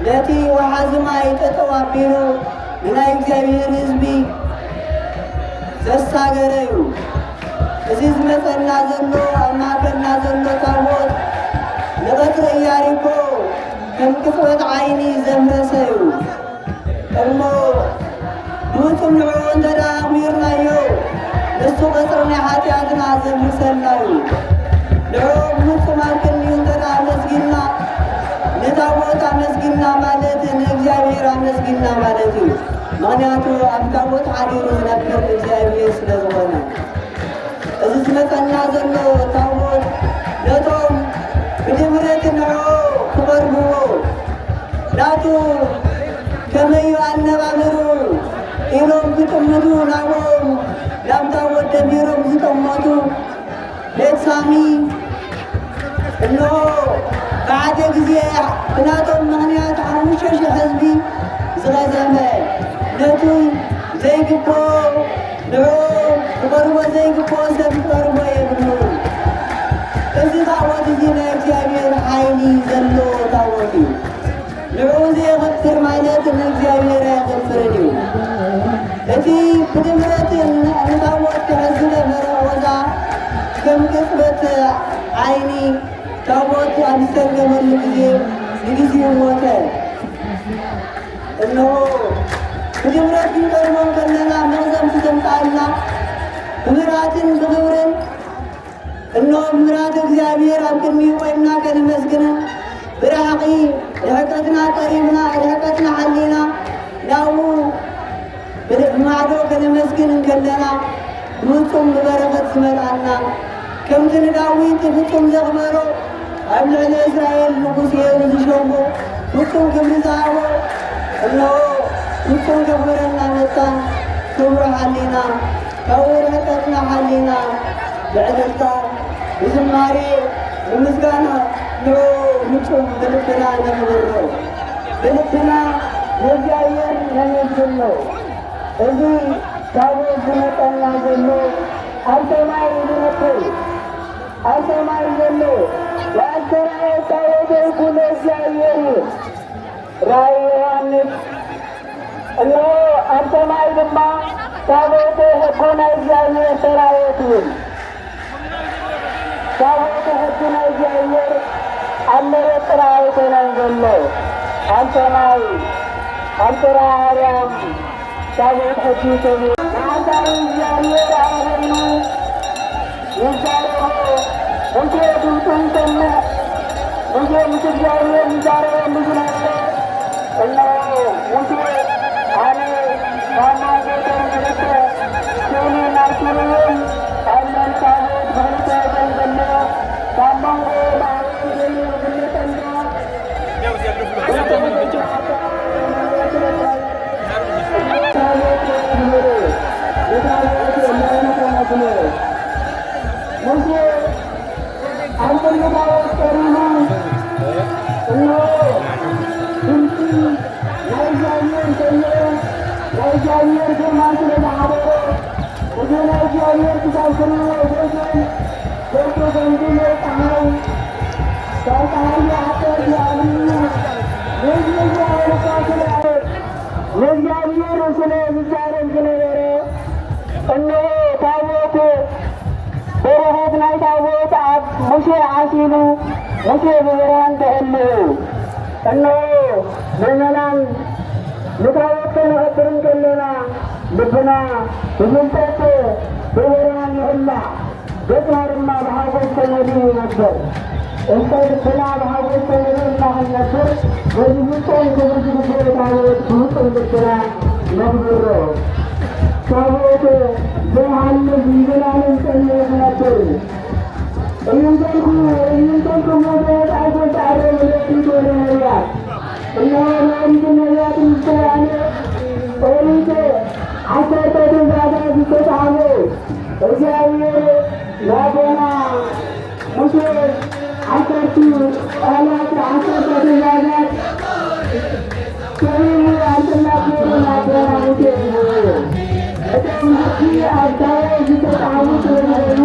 ነቲ ወሓዚ ማይ ጠጠው ኣቢሉ ንናይ እግዚኣብሔር ህዝቢ ዘሳገረ እዩ። እዚ ዝመጸና ዘሎ፣ ኣብ ማእከልና ዘሎ ታቦት ንቐጽሪ ኢያሪኮ ከም ቅጽበት ዓይኒ ዘፍረሰ እዩ። እሞ ብፍጹም ንዕኡ እንተ ደኣ ኣኽቢርናዮ፣ ንሱ ቀጽሪ ናይ ሓጢኣትና ዘፍርሰልና እዩ። ንዕኡ ብፍጹም ኣብ ቅድሚኡ እንተ ደኣ ኣመስጊንና፣ ንታቦት ኣመስጊንና ማለት ንእግዚኣብሔር ኣመስጊንና ማለት እዩ። ምኽንያቱ ኣብ ታቦት ሓዲሩ ዝነብር እግዚኣብሔር ስለ ዝኾነ። እዚ ዝመጸና ዘሎ ታቦት ነቶም ብድፍረት ንዕኡ ክቐርብዎ ናቱ ከመይ እዩ ኣነባብሩ ኢሎም ክጥምቱ ናብኦም ናብ ታቦት ደፊሮም ዝጠመቱ ቤት ሳሚ እንሆ ብሓደ ግዜ ብናቶም ምኽንያት ሓሙሽተ ሽሕ ህዝቢ ዝቐዘፈ ነቱ ዘይግብኦ ንዑ ክቐርቦ ዘይግብኦ ሰብ ክቐርቦ የብሉን። እዚ ታቦት እዚ ናይ እግዚኣብሔር ሓይሊ ዘለዎ ታቦት እዩ። ንዑ ዘየኽብር ማለት ንእግዚኣብሔር ኣየኽብርን እዩ። እቲ ብድፍረት ንታቦት ክሕዝ ዝነበረ ዖዛ ከም ቅጽበት ዓይኒ ታቦት ኣብ ዝተርገመሉ ግዜ ንግዚኡ ሞተ። እንሆ ብድፍረት ክንቀርቦ ከለና መቕዘምቲ ዘምጽኣልና ብብርሃትን ብኽብርን፣ እንሆ ብብርሃት እግዚኣብሔር ኣብ ቅድሚኡ ቆይምና ከነመስግንን ብራሕቒ ርሕቀትና ቀሪብና ርሕቀትና ሓሊና ናብኡ ብማዕዶ ከነመስግን እንከለና፣ ብፍጹም ብበረኸት ዝመልኣና፣ ከምቲ ንዳዊት ፍጹም ዘኽበሮ፣ ኣብ ልዕሊ እስራኤል ንጉስ ገይሩ ዝሸሞ፣ ፍጹም ክብሪ ዝሃቦ፣ እንሆ ፍጹም ከኽብረና መጣ። ክብሩ ሓሊና፣ ካብኡ ርሕቀትና ሓሊና፣ ብዕልልታ፣ ብዝማሬ፣ ብምስጋና ንዑ ፍጹም ብልብና ነኽብሮ። ብልብና ንእግዚኣብሔር ነመስግኖ። እዚ ታቦት ዝመጸና ዘሎ ኣብ ሰማይ እዩ ዝነብር፣ ኣብ ሰማይ ዘሎ። ወኣስተርኣየ ታቦተ ይኩኖ እግዚኣብሔር እዩ። ራእይ ዮሃንስ። እነሆ ኣብ ሰማይ ድማ ታቦተ ሕጉ ናይ እግዚኣብሔር ተራእየ ትብል። ታቦተ ሕጊ ናይ እግዚኣብሔር ኣብ መሬት ጥራይ ኣይኮነን ዘሎ፣ ኣብ ሰማይ ኣብ ጽርሐ ኣርያም ታቦት ሕጊ ተብሂሉ። ንሓሳዊ እግዚኣብሔር ኣበ ኾይኑ ይዛረቦ፣ ሙሴ ድምፁ ይሰምዕ። ሙሴ ምስ እግዚኣብሔር ይዛረበሉ ዝነበረ እነሆ ሙሴ ኣነ ካብ መንጎ እቶም ክልተ ስእሊ ናይ ኪሩቤል ኣብ መንታቦት ብኽልተ ወገን ዘሎ ካብ መንጎ ማዕበል ዘሎ ብልጠንዳ ሙሴ ኣብ ቅድሚ ታቦት ቀሪቡ፣ እነሆ፣ ድምፂ ናይ እግዚኣብሔር ሰምዑ፣ ናይ እግዚኣብሔር ግርማ ስለ ዝሓደሮ፣ እዚ ናይ እግዚኣብሔር ክሳብ ክርእይዎ ዘይክእል ደርቶ ዘንቢሎ፣ ፀሓይ፣ ካብ ፀሓይ ዝዓርብ ኣቢሉ፣ ነዚ እግዚኣብሔር እኳ ስለ፣ ንእግዚኣብሔር ስለ ዝዛረብ ዝነበረ፣ እነሆ ታቦት በረኸት ናይ ታቦት ኣብ ሙሴ ዓሲሉ፣ ሙሴ ብብርሃን ተቐልዑ። እነሆ ምእመናን ንታቦት ከነኸብር እንከለና ልብና ብፍልጠት ብብርሃን ይቕላዕ፣ ገጽና ድማ ብሓጎስ ተመሊኡ ይነብር። እንተ ልብና ብሓጎስ ተመሊኡና ክንነብር፣ በዚ ፍጹም ክብሪ ዝግብኦ ታቦት ብፍጹም ልብና ነኽብሮ። ታቦት ዘይሃልፍ ንዘላለም ጸኒዑ ክነብር። እይንተልኩ፣ እይንተልኩ ሞት ኣይኮን ተዓረቡ ለኪ ወደ ነቢያት። እነሆ ብኦሪት ነቢያት ዝተባህለ፣ ኦሪት ዓሰርተ ትእዛዛት ዝተጻሕፈ፣ እግዚኣብሔር ናቦና ቃላት ዓሰርተ ትእዛዛት ሰሚዑ ኣንትናገሩ ናብ ዳዊት ይህብዎ። እቶም ሕጂ ኣብ ታቦት ዝተጻሕፉ ስለ ዝኾኑ፣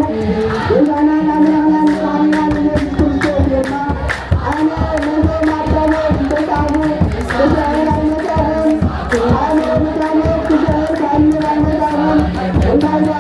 ጌታናን ኣምላኽናን መድሓኒናን ኢየሱስ ክርስቶስ ድማ፣ ኣነ ነዞም ኣብ ታቦት ዝተጻሕፉ ብስዕር ኣይመጻኹን፣ ኣነ ንታቦት ክስዕር ተኣምር ኣይመጻኹን፣ እንታይ ደኣ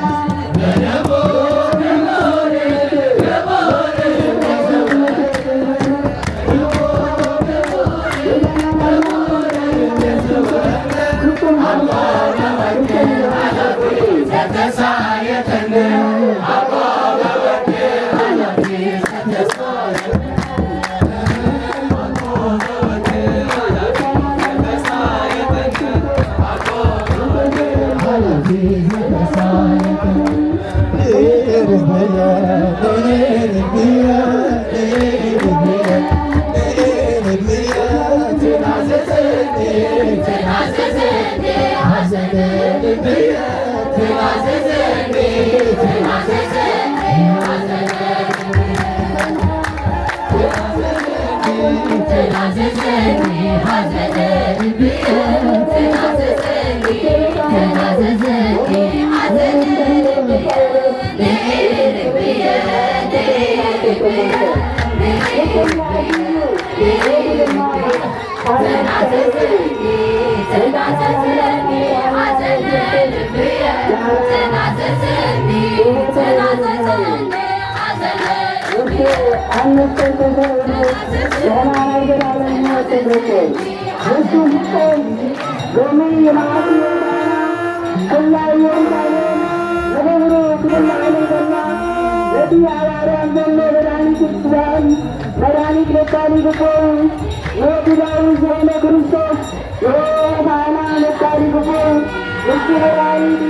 ሎሚ መዓልቲ ዮርዳኖስ፣ ፍላይ ዮርዳኖስ ንኽብሩ ትብላዕ ለይበላ፣ ነቲ ኣብ ኣርያም ዘሎ መድሃኒት ይትባል፣ መድሃኒት መባል ይግበሩ፣ ነቲ ዳዊት ዝኾነ ክርስቶስ፣ ንኦ ካህና መባል ይግበሩ፣ ምስቲ መድሃኒት፣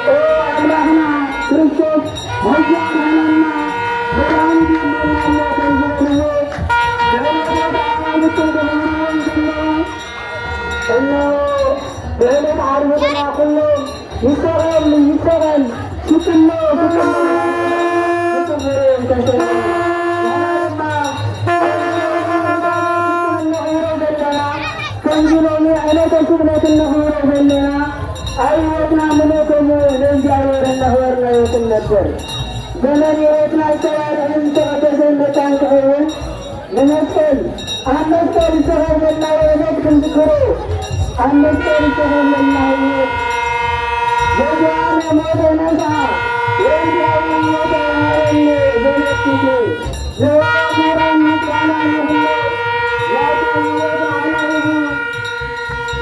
ኦ ኣምላኽና ክርስቶስ፣ መዝያ ካህናና መድሃኒት ይብለና ኣሎ ከም ዝበልዎ፣ ገለ ቦታ ኣማልክቶ ተምህርዎ ይብለዉ። እነሆ ብዕለት ዓርቢ ግና ኩሎም ይሰቐል ይሰቐል፣ ስቅሎ ስቅሎ፣ ንኽብር እንተሰይኑ፣ ንሕና ድማ ነኽብሮ ዘለና፣ ከምዚ ሎሚ ዕለተ ስቅለት እነኽብሮ ዘለና፣ ኣብ ህይወትና ምልእከሙ ንእግዚኣብሔር እናኽበርናዮ ክንነብር፣ ዘመን ህይወትና ዝተባረኸን ዝተቐደሰን መታን ክኸውን፣ ንመስቀል፣ ኣብ መስቀል ዝተኸብረና ውዕለት ክንዝክሮ፣ ኣብ መስቀል ዝተኸብረና ውዕለት። በዚኣነ ሞተ ነሳ፣ ወእግዚአብሔር ሞተ አሐረነ ዘነፍሱ፣ ንሕና ክብርን ምስጋናን ንኹሎ፣ ናቱ ህይወት ንዓና ሂቡ፣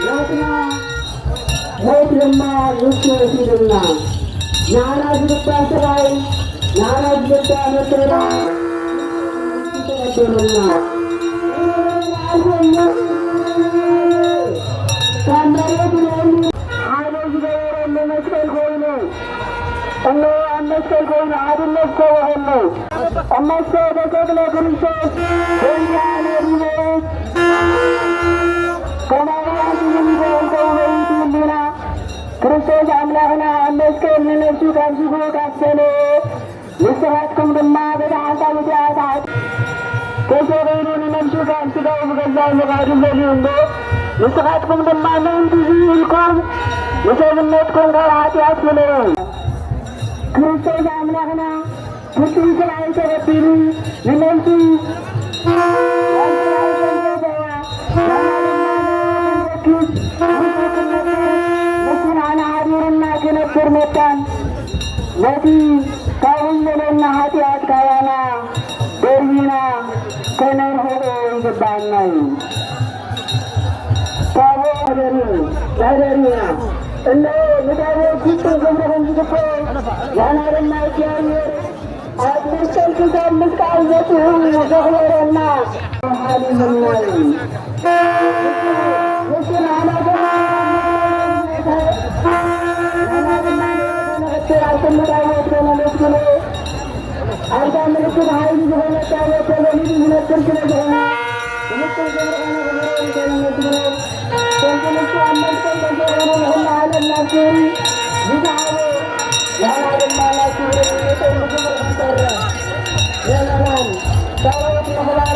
ናትና ሞት ድማ ንሱ ወሲዱልና። ንዓና ዝግባእ ስቓይ፣ ንዓና ዝግባእ መከራ ተቐበለልና። ካብ መሬት ንላዕሊ ሓደ ዝገበረሉ መስቀል ኮይኑ፣ እነሆ ኣብ መስቀል ኮይኑ ሓድነት ሰበኸሉ። እመሰ ተሰቅለ ክርስቶስ በእንቲአነ ዲበ ከማሁ ኣንትሙኒ በእንተ ውበይቱ ህሊና። ክርስቶስ ኣምላኽና ኣብ መስቀል ንነፍሱ ካብ ስግኡ ካብ ዝፈለየ፣ ንስኻትኩም ድማ በዛ ሓንሳብ እቲኣ ተሓት-፣ ተሰቒሉ ንነፍሱ ካብ ስጋኡ ብገዛእ ፍቓዱ ፈሊዩ እሞ፣ ንስኻትኩም ድማ ምእንቲ እዚ ኢልኩም ንሰብነትኩም ካብ ሓጢኣት ፍለዩ። ክርስቶስ ኣምላኽና ፍጹም ሰብኣዊ ተቐቢሉ ንነፍሱ ንዓና ሓዲሩና ክነብር መታን ነቲ ካብ ወንጌልና ሓጢኣት ካባና ደርቢና ከነርሕቆ ይግባኣና እዩ። ታቦት መሕደሪና። እነሆ ንታቦት ፍጹም ክብሪ ከም ዝግብኦ፣ ንሕና ድማ እግዚኣብሔር ኣብ መስቀል ክሳብ ምስቃል በጺሑ ዘኽበረና ሓሊሉና እዩ። ንሱ ንዓና ድማ ንሕና ድማ ንክብር ኣብ ክንዲ ታቦት ከነመስግኖ ኣብዛ ምልክት ሓይሊ ዝኾነት ታቦት ተገሊጹ ዝነብር ስለ ዝኾነ፣ ብምስጢር ዘርአነ ክብሮ ንዘመነ ክብሮ፣ ከምቲ ንሱ ኣብ መስቀል ተሰቒሉ ንኹሉ ዓለም ናብ ክብሪ ዝሰዓቦ፣ ንሕና ድማ ናብ ክብሪ ንመጽእ ብግብሪ ክንሰርሕ። ምእመናን፣ ታቦት ምኽባር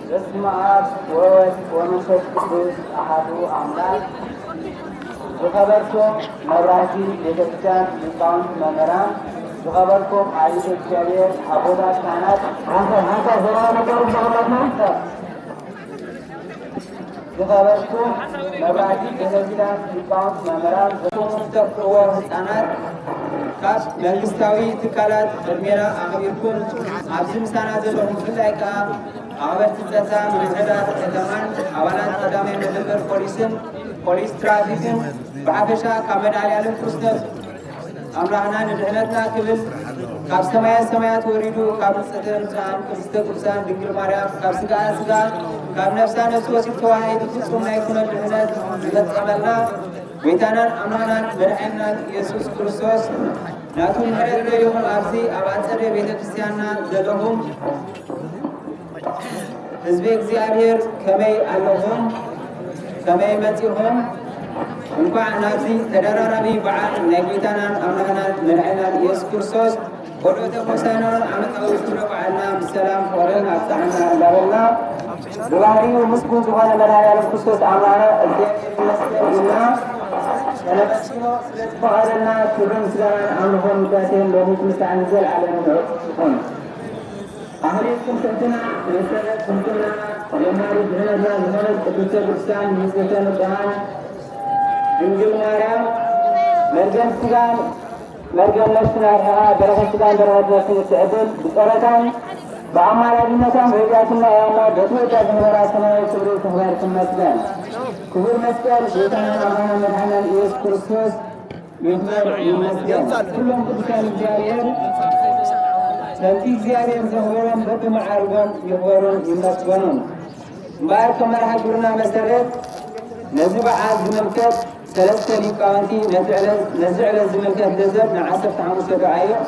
በስመ አብ ወወልድ ወመንፈስ ቅዱስ አሐዱ አምላክ። ዝኸበርኩም መብራህቲ ቤተክርስትያን፣ ሊቃውንት፣ መምህራን፣ ዝኸበርኩም አብያተ እግዚአብሔር አቦታት ካህናት፣ ሓንሳብ ሓንሳብ ዘረባ ነጋርብ እንዳበልና። ዝኸበርኩም መብራህቲ ቤተክርስትያን፣ ሊቃውንት፣ መምህራን፣ ዝኹም ተፍቅርዎ ህፃናት፣ ካብ መንግስታዊ ትካላት ዕድሜና ኣኽቢርኩም ኣብዚ ምሳና ዘለኹም፣ ብፍላይ ከኣ ኣኽበርቲ ጸጥታ ምምሕዳር ከተማን ኣባላት ቀዳማይ መደበር ፖሊስን ፖሊስ ትራፊክን ብሓፈሻ ካብ መድኃኔዓለም ክርስቶስ ኣምላኽና ንድሕነትና ክብል ካብ ሰማየ ሰማያት ወሪዱ፣ ካብ ንጽሕተ ንጹሓን ቅድስተ ቅዱሳን ድንግል ማርያም፣ ካብ ስጋኣ ስጋ፣ ካብ ነፍሳ ነፍሲ ወሲድ ተዋሂዱ ፍጹም ናይ ኩነ ድሕነት ዝፈጸመልና ጎይታናን ኣምላኽናን መድሓኒናን ኢየሱስ ክርስቶስ፣ ናቱ ምሕረት ደሊኹም ኣብዚ ኣብ ኣጸደ ቤተ ክርስቲያንና ዘለኹም ህዝቢ እግዚኣብሔር ከመይ ኣለኹም? ከመይ መጺኹም? እንኳዕ ናብዚ ተደራራቢ በዓል ናይ ጎይታናን ኣምላኽናን መድሓኒናን ኢየሱስ ክርስቶስ ወልደተ ሆሳዕናን ዓመታዊ ክብረ በዓልና ብሰላም ፍቕርን ኣብጽሓና እንዳበልና፣ ብባህሪኡ ምስጉን ዝኾነ መድሓኒዓለም ክርስቶስ ኣምላኽና እግዚኣብሔር ይመስገን ኢልና ተነመስግኖ። ስለ ዝፈቐደልና ክብርን ምስጋናን ኣምልኾን ውዳሴን ሎሚ ክምስጋን ንዘለዓለም ንዑ ይኹን። ኣኽሊል ትምክሕትና፣ መሰረት ትምክሕትና፣ ጀማሪ ድሕነትና ዝኾነት ቅድስተ ቅዱሳን ንጽሕተ ንጹሃን ድንግል ማርያም መርገም ስጋን መርገም ነፍስን ኣርሒቓ በረኸት ስጋን በረኸት ነፍስን እትዕድል ብጸሎታን ብኣማላድነታን ረዲኣትና እያ እሞ በቲ ውዳሴ ዝኽበራ ሰማያዊ ክብሪ ትኽበር ትመስገን። ክቡር መስቀል ጎይታናን ኣምላኽናን መድሓኒናን ኢየሱስ ክርስቶስ ይኽበር ይመስገን። ኩሎም ቅዱሳን እግዚኣብሔር ከምቲ እግዚኣብሔር ዘኽበሮም በብመዓርጎም ይኽበሩን ይመስገኑን። እምበኣር ከም መርሃ ግብርና መሰረት ነዚ በዓል ዝምልከት ሰለስተ ሊቃውንቲ ነቲ ዕለት፣ ነዚ ዕለት ዝምልከት ለዘብ ንዓሰርተ ሓሙሽተ ደቓይቕ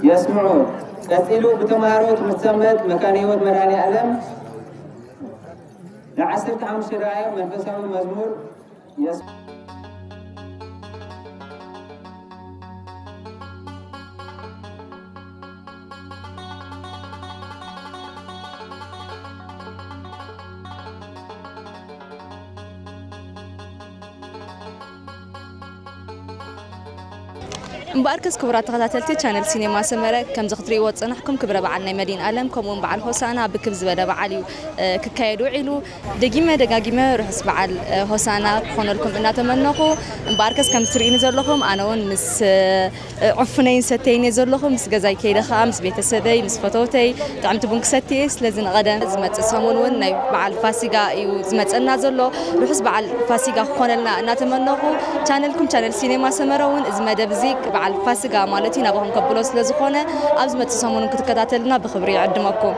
የስምዑ። ቀጺሉ ብተምሃሮ ትምህርቲ ሰንበት መካነ ህይወት መድኃኔዓለም ንዓሰርተ ሓሙሽተ ደቓይቕ መንፈሳዊ መዝሙር የስ- እምበኣርከስ ክቡራት ተኸታተልቲ ቻነል ሲኔማ ሰመረ፣ ከምዚ ክትርእይዎ ዝጸናሕኩም ክብረ በዓል ናይ መድኃኔዓለም ከምኡውን በዓል ሆሳዕና ብክብ ዝበለ በዓል እዩ ክካየድ ውዒሉ። ደጊመ ደጋጊመ ርሑስ በዓል ሆሳዕና ክኾነልኩም እናተመነኹ፣ እምበኣርከስ ከምዚ ትርእዩኒ ዘለኹም ኣነ እውን ምስ ዕፉነይን ሰተይን እየ ዘለኹ። ምስ ገዛይ ከይደ ኸዓ ምስ ቤተሰበይ ምስ ፈተውተይ ጥዕምቲ ቡን ክሰቲ እየ። ስለዚ ንቐደም ዝመጽእ ሰሙን እውን ናይ በዓል ፋሲጋ እዩ ዝመጸና ዘሎ። ርሑስ በዓል ፋሲጋ ክኾነልና እናተመነኹ፣ ቻነልኩም ቻነል ሲኔማ ሰመረ እውን እዚ መደብ እዚ በዓል ፋሲጋ ማለት እዩ ናባኹም ከብሎ ስለ ዝኾነ፣ ኣብ ዝመጽእ ሰሙን ክትከታተልና ብኽብሪ ይዕድመኩም።